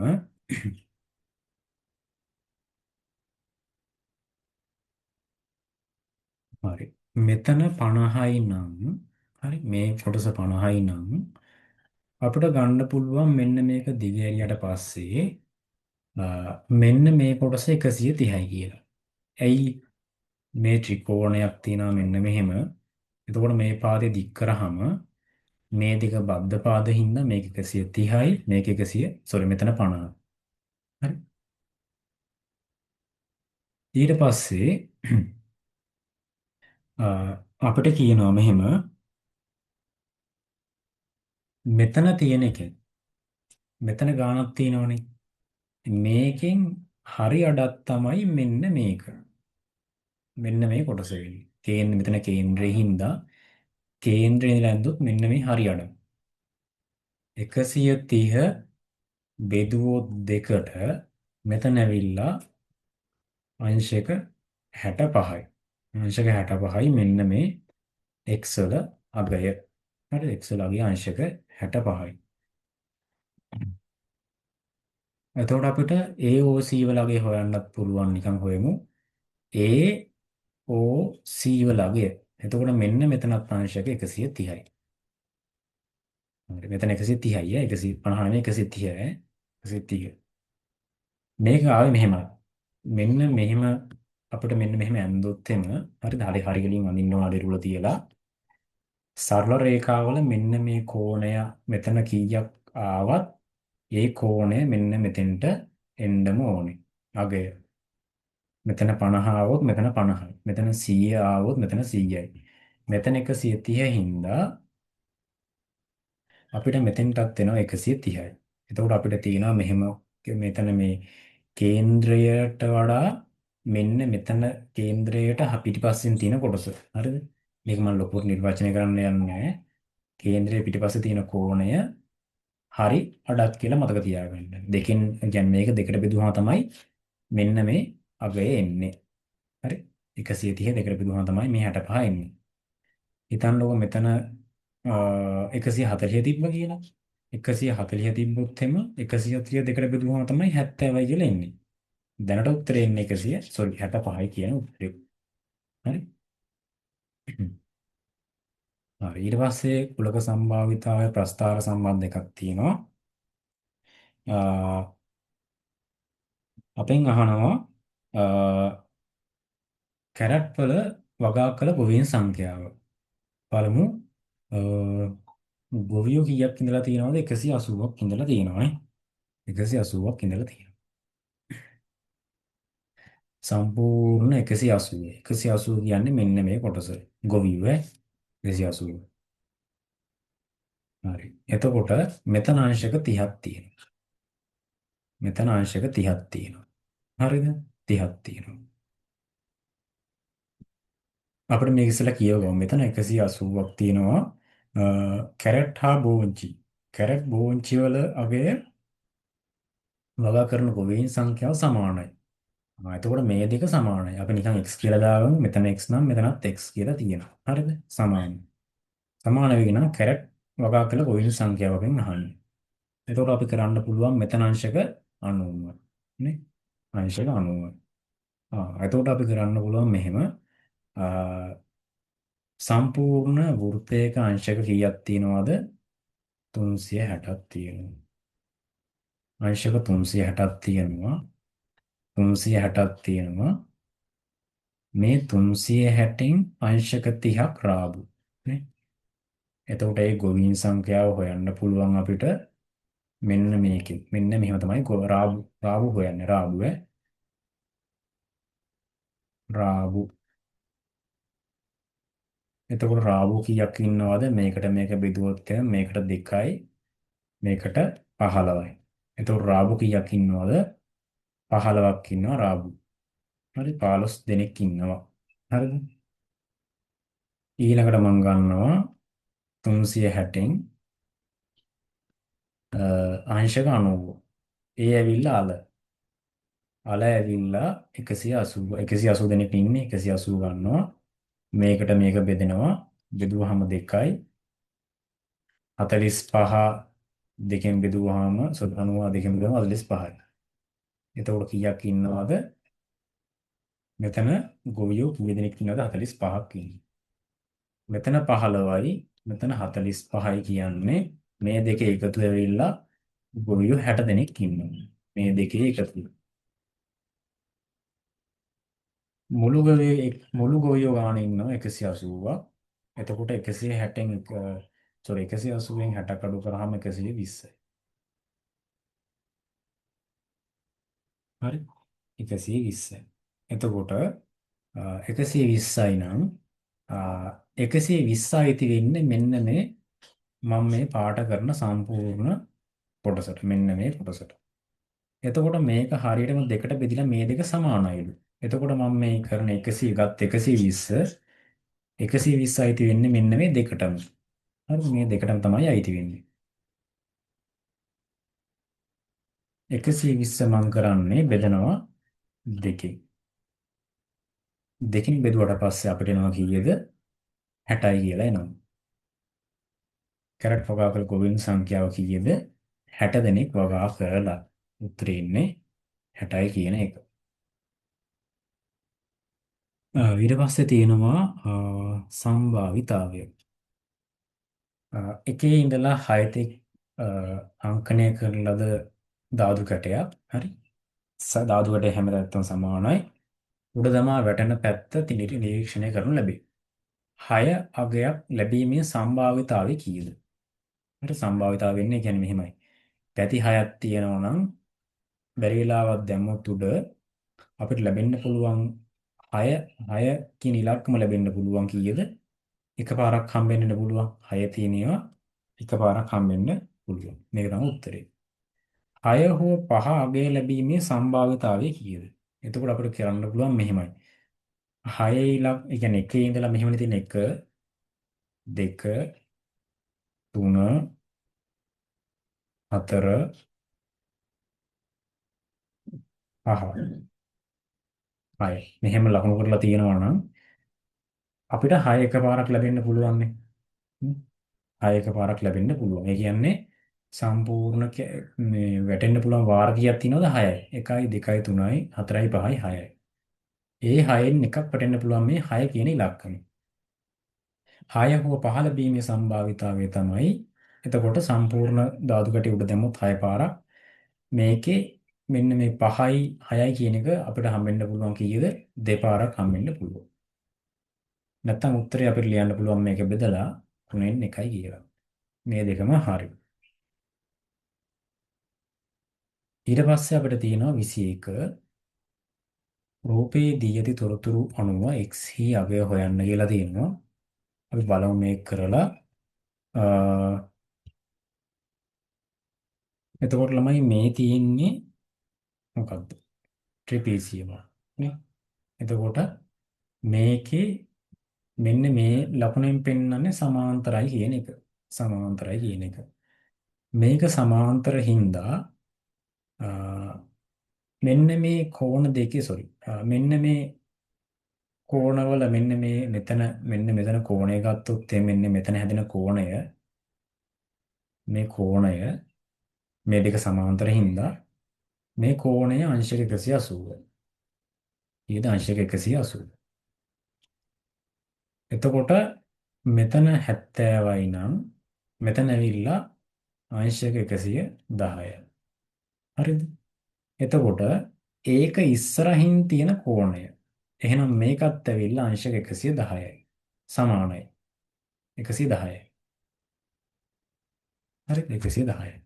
හරි. මෙතන 50යි නම්, හරි, මේ කොටස 50යි නම් අපිට ගන්න පුළුවන් මෙන්න මේක දිග ඇරියට පස්සේ මෙන්න මේ කොටස 130යි කියලා. ඇයි මේ ත්‍රිකෝණයක් තියෙනවා මෙන්න මෙහෙම. එතකොට මේ පාදේ දික් කරාම මේ දෙක බද්ධ පාද හින්දා මේක 130යි මේක 100 සෝරි මෙතන 50. හරි. ඊට පස්සේ අපිට කියනවා මෙහෙම මෙතන තියෙන එකෙන් මෙතන ගාණක් තියෙනවනේ. මේකෙන් හරි අඩක් තමයි මෙන්න මේක. මෙන්න මේ කොටස වෙන්නේ. කේන්ද්‍ර මෙතන කේන්ද්‍රේ හින්දා කේන්ද්‍රේ ඉඳලා ඇන්දොත් මෙන්න මේ හරි අඩ. 130 බෙදුවොත් දෙකට මෙතන ඇවිල්ලා අංශක 65යි. අංශක 65යි මෙන්න මේ x වල අගය. හරිද? X වල අගය අංශක 65යි. එතකොට අපිට AOC වල අගය හොයන්නත් පුළුවන් නිකන් හොයමු. AOC වල අගය. එතකොට මෙන්න මෙතනත් අංශක 130යි. හරි මෙතන 130යි ඈ 150 නෙමෙයි 130 ඈ 130. මේක ආවේ මෙහෙමයි. මෙන්න මෙහෙම අපිට මෙන්න මෙහෙම ඇන්දොත් එම හරිද? හරි හරි ගලින් අඳින්න ඕන අඩේ රුල තියලා සරල රේඛාවල මෙන්න මේ කෝණය මෙතන කීයක් ආවත් ඒ කෝණය මෙන්න මෙතෙන්ට එන්නම ඕනේ. අගය. මෙතන 50 ආවොත් මෙතන 50යි. මෙතන 100 ආවොත් මෙතන 100යි. මෙතන 130 හින්දා අපිට මෙතෙන්ටත් එනවා 130යි. එතකොට අපිට තියෙනවා මෙහෙම මෙතන මේ කේන්ද්‍රයට වඩා මෙන්න මෙතන කේන්ද්‍රයට පිටිපස්සෙන් තියෙන කොටස. හරිද? මේක මම ලොකුවට නිර්වචනය කරන්න යන්නේ නැහැ. කේන්ද්‍රයේ පිටිපස්සේ තියෙන කෝණය හරි අඩක් කියලා මතක තියාගන්න. දෙකෙන් කියන්නේ මේක දෙකට බෙදුවම තමයි මෙන්න මේ අගය එන්නේ. හරි? 130 දෙකට බෙදුවම තමයි මේ 65 එන්නේ. හිතන්නකෝ මෙතන 140 තිබ්බ කියලා. 140 තිබ්බොත් එම 140 දෙකට බෙදුවම තමයි 70යි කියලා එන්නේ. දැනට උත්තරේ එන්නේ 100 සෝරි 65යි කියන උත්තරේ. හරි? හරි ඊට පස්සේ කුලක සම්භාවිතාවය ප්‍රස්ථාර සම්බන්ධ එකක් තියෙනවා. අපෙන් අහනවා කැරට් වල වගා කළ ගොවීන් සංඛ්‍යාව. බලමු ගොවියෝ කීයක් ඉඳලා තියෙනවද? 180ක් ඉඳලා තියෙනවා නේ. 180ක් ඉඳලා තියෙනවා. සම්පූර්ණ 180. 180 කියන්නේ මෙන්න මේ කොටස. ගොවියෝ ඈ 180. හරි. එතකොට මෙතන අංශක 30ක් තියෙනවා. මෙතන අංශක 30ක් තියෙනවා. හරිද? 30ක් තියෙනවා. අපිට මේක ඉස්සෙල්ලා කියවගමු. මෙතන 180ක් තියෙනවා. කැරට් හා බෝංචි. කැරට් බෝංචි වල අගය වගා කරන ගොවීන් සංඛ්‍යාව සමානයි. එතකොට මේ දෙක සමානයි. අපි නිකන් x කියලා දාගමු. මෙතන x නම් මෙතනත් x කියලා තියෙනවා. හරිද? සමානයි. සමාන වෙගෙන නම් කැරට් වගා කළ ගොවීන් සංඛ්‍යාව අපෙන් අහන්නේ. එතකොට අපි කරන්න පුළුවන් මෙතන අංශක 90 නේ? අංශක 90. එතකොට අපි කරන්න පුළුවන් මෙහෙම සම්පූර්ණ වෘත්තයක අංශක කීයක් තියෙනවද? 360ක් තියෙනවා. අංශක 360ක් තියෙනවා. 360ක් තියෙනවා. මේ 360න් අංශක 30ක් රාබු නේ. එතකොට ඒ ගොවීන් සංඛ්‍යාව හොයන්න පුළුවන් අපිට මෙන්න මේකෙන්. මෙන්න මෙහෙම තමයි රාබු රාබු හොයන්නේ. රාබු ඈ. රාබු. එතකොට රාබු කීයක් ඉන්නවද? මේකට මේක බෙදුවොත් එහෙම මේකට 2යි මේකට 15යි. එතකොට රාබු කීයක් ඉන්නවද? 15ක් ඉන්නවා රාබු. හරි 15 දෙනෙක් ඉන්නවා. හරිද? ඊළඟට මම ගන්නවා 360න් අංශක 90. ඒ ඇවිල්ලා අල. අල ඇවිල්ලා 180 180 දෙනෙක් ඉන්නේ 180 ගන්නවා. මේකට මේක බෙදෙනවා. බෙදුවහම 2යි 45 දෙකෙන් බෙදුවාම 90 දෙකෙන් බෙදුවම 45යි. එතකොට කීයක් ඉන්නවද? මෙතන ගොවියෝ කී දෙනෙක් ඉන්නවද? 45ක් ඉන්නවා. මෙතන 15යි මෙතන 45යි කියන්නේ මේ දෙකේ එකතු වෙවිලා ගොවියෝ 60 දෙනෙක් ඉන්නවා. මේ දෙකේ එකතු. මුළු ගොවියෝ මුළු ගොවියෝ ගාන ඉන්නවා 180ක්. එතකොට 160න් සෝරි 180න් 60ක් අඩු කරාම 120යි. හරි 120යි. එතකොට 120යි නම් 120 අයිති වෙන්නේ මෙන්න මේ මම මේ පාට කරන සම්පූර්ණ කොටසට, මෙන්න මේ කොටසට. එතකොට මේක හරියටම දෙකට බෙදිලා මේ දෙක සමානයිලු. එතකොට මම මේ කරන 100 ගත් 120 120 අයිති වෙන්නේ මෙන්න මේ දෙකටම. හරි මේ දෙකටම තමයි අයිති වෙන්නේ. 120 මං කරන්නේ බෙදනවා දෙකෙන්. දෙකෙන් බෙදුවට පස්සේ අපිට එනවා කීයද? 60යි කියලා එනවා. කැරට් වගා කළ ගොවීන් සංඛ්‍යාව කීයද? 60 දෙනෙක් වගා කරලා. උත්තරේ ඉන්නේ 60යි කියන එක. ඊට පස්සේ තියෙනවා සම්භාවිතාවය. එකේ ඉඳලා 6 තෙක් අංකණය කරන ලද ධාතු කැටයක්. හරි. ධාතු කැටය හැම පැත්තම සමානයි. උඩ දමා වැටෙන පැත්ත නිරීක්ෂණය කරනු ලැබේ. 6 අගයක් ලැබීමේ සම්භාවිතාවය කීයද? හරි සම්භාවිතාවය වෙන්නේ කියන්නේ මෙහෙමයි. පැති 6ක් තියෙනවා නම් බැරි වෙලාවක් දැම්මොත් උඩ අපිට ලැබෙන්න පුළුවන් 6 6 කියන ඉලක්කම ලැබෙන්න පුළුවන් කීයද? එකපාරක් හම්බෙන්න පුළුවන්. 6 තියෙන ඒවා එකපාරක් හම්බෙන්න පුළුවන්. මේක තමයි උත්තරේ. 6 හෝ 5 අගය ලැබීමේ සම්භාවිතාවය කීයද? එතකොට අපිට කරන්න පුළුවන් මෙහෙමයි. 6 ඉලක්ක, ඒ කියන්නේ එකේ ඉඳලා මෙහෙමනේ තියෙන 1 2 3 4 5 6 මෙහෙම ලකුණු කරලා තියෙනවා නම් අපිට 6 එකපාරක් ලැබෙන්න පුළුවන් නේ. 6 එකපාරක් ලැබෙන්න පුළුවන්. ඒ කියන්නේ සම්පූර්ණ මේ වැටෙන්න පුළුවන් වාර කීයක් තියෙනවද? 6යි. 1යි 2යි 3යි 4යි 5යි 6යි. ඒ 6න් එකක් වැටෙන්න පුළුවන් මේ 6 කියන ඉලක්කම. 6 හෝ 5 ලැබීමේ සම්භාවිතාවය තමයි. එතකොට සම්පූර්ණ ධාතු කැටය උඩ දැම්මොත් 6 පාරක් මේකේ මෙන්න මේ 5යි 6යි කියන එක අපිට හම්බෙන්න පුළුවන් කීයද? දෙපාරක් හම්බෙන්න පුළුවන්. නැත්තම් උත්තරේ අපිට ලියන්න පුළුවන් මේක බෙදලා 3න් 1යි කියලා. මේ දෙකම හරි. ඊට පස්සේ අපිට තියෙනවා 21 රූපේ දී ඇති තොරතුරු අනුව x හි අගය හොයන්න කියලා තියෙනවා. අපි බලමු මේක කරලා. එතකොට ළමයි මේ තියෙන්නේ මොකද්ද? ට්‍රෙපීසියම නේ. එතකොට මේකේ මෙන්න මේ ලකුණෙන් පෙන්වන්නේ සමාන්තරයි කියන එක. සමාන්තරයි කියන එක. මේක සමාන්තර හින්දා මෙන්න මේ කෝණ දෙකේ සෝරි මෙන්න මේ කෝණවල මෙන්න මේ මෙතන මෙන්න මෙතන කෝණය ගත්තොත් මෙන්න මෙතන හැදෙන කෝණය මේ කෝණය මේ දෙක සමාන්තර හින්දා මේ කෝණය අංශක 180. ඊට අංශක 180. එතකොට මෙතන 70යි නම් මෙතන ඇවිල්ලා අංශක 110. හරිද? එතකොට ඒක ඉස්සරහින් තියෙන කෝණය. එහෙනම් මේකත් ඇවිල්ලා අංශක 110යි. සමානයි. 110යි. හරිද? 110යි.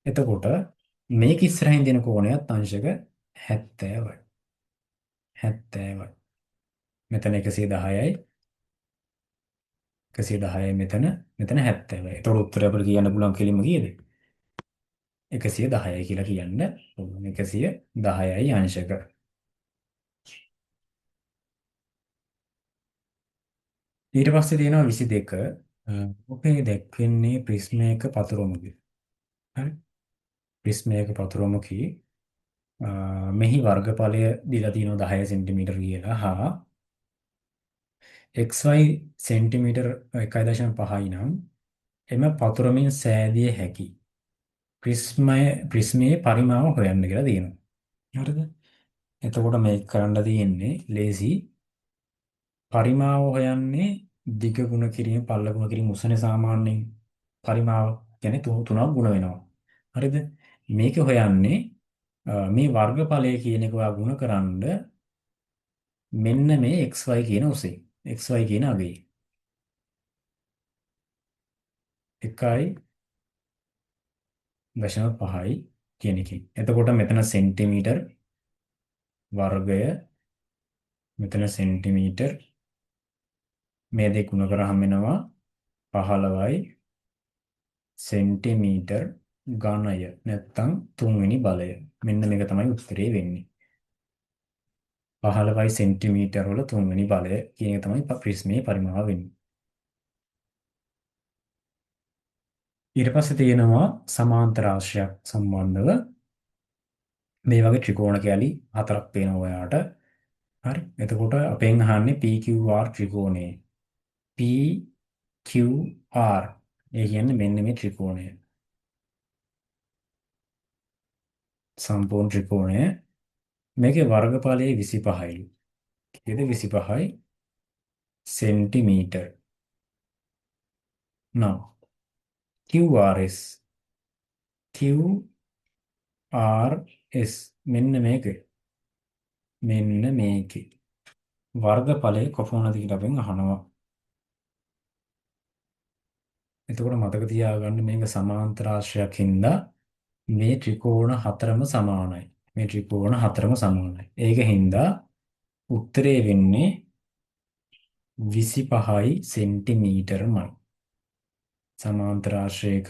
එතකොට මේක ඉස්සරහින් තියෙන කෝණයත් අංශක 70යි. 70යි. මෙතන 110යි. 110යි මෙතන මෙතන 70යි. එතකොට උත්තරය අපිට කියන්න පුළුවන් කෙලින්ම කීයද? 110යි කියලා කියන්න පුළුවන්. 110යි අංශක. ඊට පස්සේ තියෙනවා 22. ඔකේ දැක්වෙන්නේ ප්‍රිස්මයක පතුරවමකි. හරි. ප්‍රිස්මයක පතුරවමකි. මෙහි වර්ගඵලය දීලා තියෙනවා 10 සෙන්ටිමීටර් කියලා හා xy centimetre 1.5යි නම් එම පතුරමින් සෑදිය හැකි ප්‍රිස්මයේ පරිමාව හොයන්න කියලා තියෙනවා. හරිද? එතකොට මේක කරන්න තියෙන්නේ ලේසි. පරිමාව හොයන්නේ දිග ගුණ කිරීම පළල ගුණ කිරීම උසනේ සාමාන්‍යයෙන් පරිමාව කියන්නේ තුනක් ගුණ වෙනවා. හරිද? මේක හොයන්නේ මේ වර්ගඵලය කියන එක ඔයා ගුණ කරන්ඩ මෙන්න මේ xy කියන උසේ xy කියන අගේ. 1.5යි කියන එකෙන්. එතකොට මෙතන සෙන්ටිමීටර් වර්ගය මෙතන සෙන්ටිමීටර් මේ දෙක ගුණ කරාම එනවා 15යි සෙන්ටිමීටර් ඝනය නැත්තම් තුන්වෙනි බලය. මෙන්න මේක තමයි උත්තරේ වෙන්නේ. 15යි සෙන්ටිමීටර් වල තුන්වෙනි බලය කියන එක තමයි ප්‍රිස්මයේ පරිමාව වෙන්නේ. ඊට පස්සේ තියෙනවා සමාන්තරාශ්‍රයක් සම්බන්ධව මේ වගේ ත්‍රිකෝණ කැලි හතරක් පේනවා ඔයාට. හරි. එතකොට අපෙන් අහන්නේ PQR ත්‍රිකෝණය. PQR ඒ කියන්නේ මෙන්න මේ ත්‍රිකෝණය. සම්පූර්ණ ත්‍රිකෝණය. මේකේ වර්ගඵලය 25යිලු. කීයද 25යි සෙන්ටිමීටර්. Now QRS QRS මෙන්න මේක. මෙන්න මේකේ වර්ගඵලය කොපමණද කියලා අපෙන් අහනවා. එතකොට මතක තියාගන්න මේක සමාන්තරාශ්‍රයක් හින්දා මේ ත්‍රිකෝණ හතරම සමානයි. මේ ත්‍රිකෝණ හතරම සමානයි. ඒක හින්දා උත්තරේ වෙන්නේ 25යි සෙන්ටිමීටර්මයි. සමාන්තරාශ්‍රයක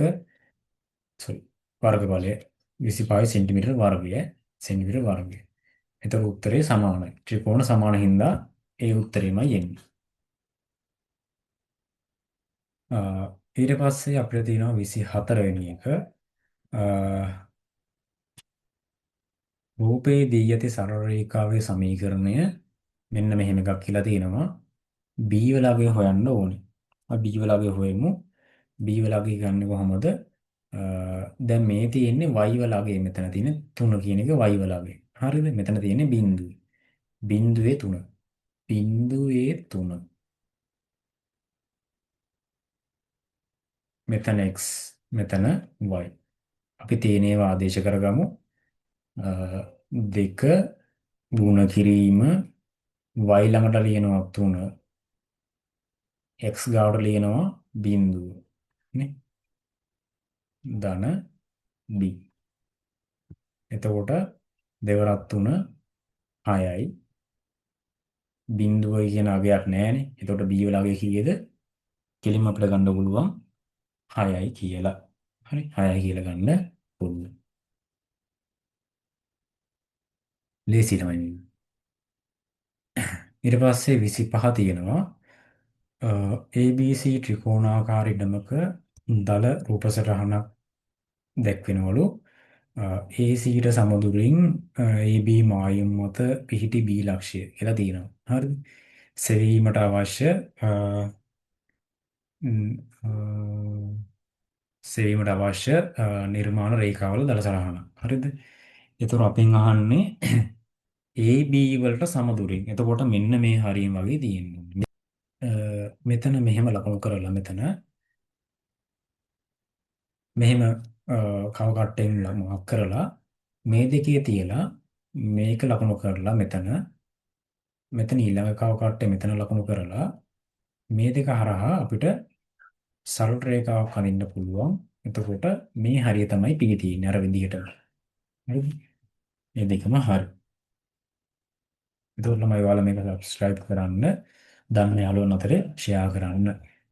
සෝරි වර්ගඵලය 25 සෙන්ටිමීටර් වර්ගය සෙන්ටිමීටර් වර්ගය. එතකොට උත්තරේ සමානයි. ත්‍රිකෝණ සමාන හින්දා ඒ උත්තරේමයි එන්නේ. ඊට පස්සේ අපිට තියෙනවා 24 වෙනි එක. රූපේ දී ඇති සරල රේඛාවේ සමීකරණය මෙන්න මෙහෙම එකක් කියලා තියෙනවා. B වල අගය හොයන්න ඕනේ. අපි B වල අගය හොයමු. B වල අගය ගන්න කොහොමද? දැන් මේ තියෙන්නේ y වල අගය. මෙතන තියෙන 3 කියන එක y වල අගය. හරිද? මෙතන තියෙන්නේ බිඳුව. බිඳුවේ 3. බිඳුවේ 3. මෙතන x මෙතන y. අපි තියෙන ඒවා ආදේශ කරගමු. 2 ගුණ කිරීම y ළඟට ලියනවා 3 x ගාවට ලියනවා බිඳුව නේ ධන b. එතකොට දෙවරක් 3 6යි බිඳුව කියන අගයක් නෑනේ. එතකොට b වල අගය කීයද? කෙලින්ම අපිට ගන්න පුළුවන් 6යි කියලා. හරි 6යි කියලා ගන්න පුළුවන්. ලේසි තමයි මේක. ඊට පස්සේ 25 තියෙනවා. ABC ත්‍රිකෝණාකාර ඉඩමක දල රූප සටහනක් දැක්වෙනවලු. AC ට සමදුරින් AB මායම් මත පිහිටි B ලක්ෂ්‍ය කියලා තියෙනවා. හරිද? සෙවීමට අවශ්‍ය සෙවීමට අවශ්‍ය නිර්මාණ රේඛාවල දල සටහන. හරිද? එතකොට අපෙන් අහන්නේ AB වලට සමදුරින්. එතකොට මෙන්න මේ හරියම වගේ තියෙනවා. මෙතන මෙහෙම ලකුණු කරලා මෙතන මෙහෙම කව කට්ටෙන් මාක් කරලා මේ දෙකේ තියලා මේක ලකුණු කරලා මෙතන මෙතන ඊළඟ කව කට්ටේ මෙතන ලකුණු කරලා මේ දෙක හරහා අපිට සරල රේඛාවක් අඳින්න පුළුවන්. එතකොට මේ හරිය තමයි පිළි තියෙන්නේ අර විදිහටම. හරිද? මේ දෙකම හරි. එතකොට ළමයි ඔයාලා මේක සබ්ස්ක්‍රයිබ් කරන්න, දන්න යාළුවන් අතරේ ෂෙයා කරන්න.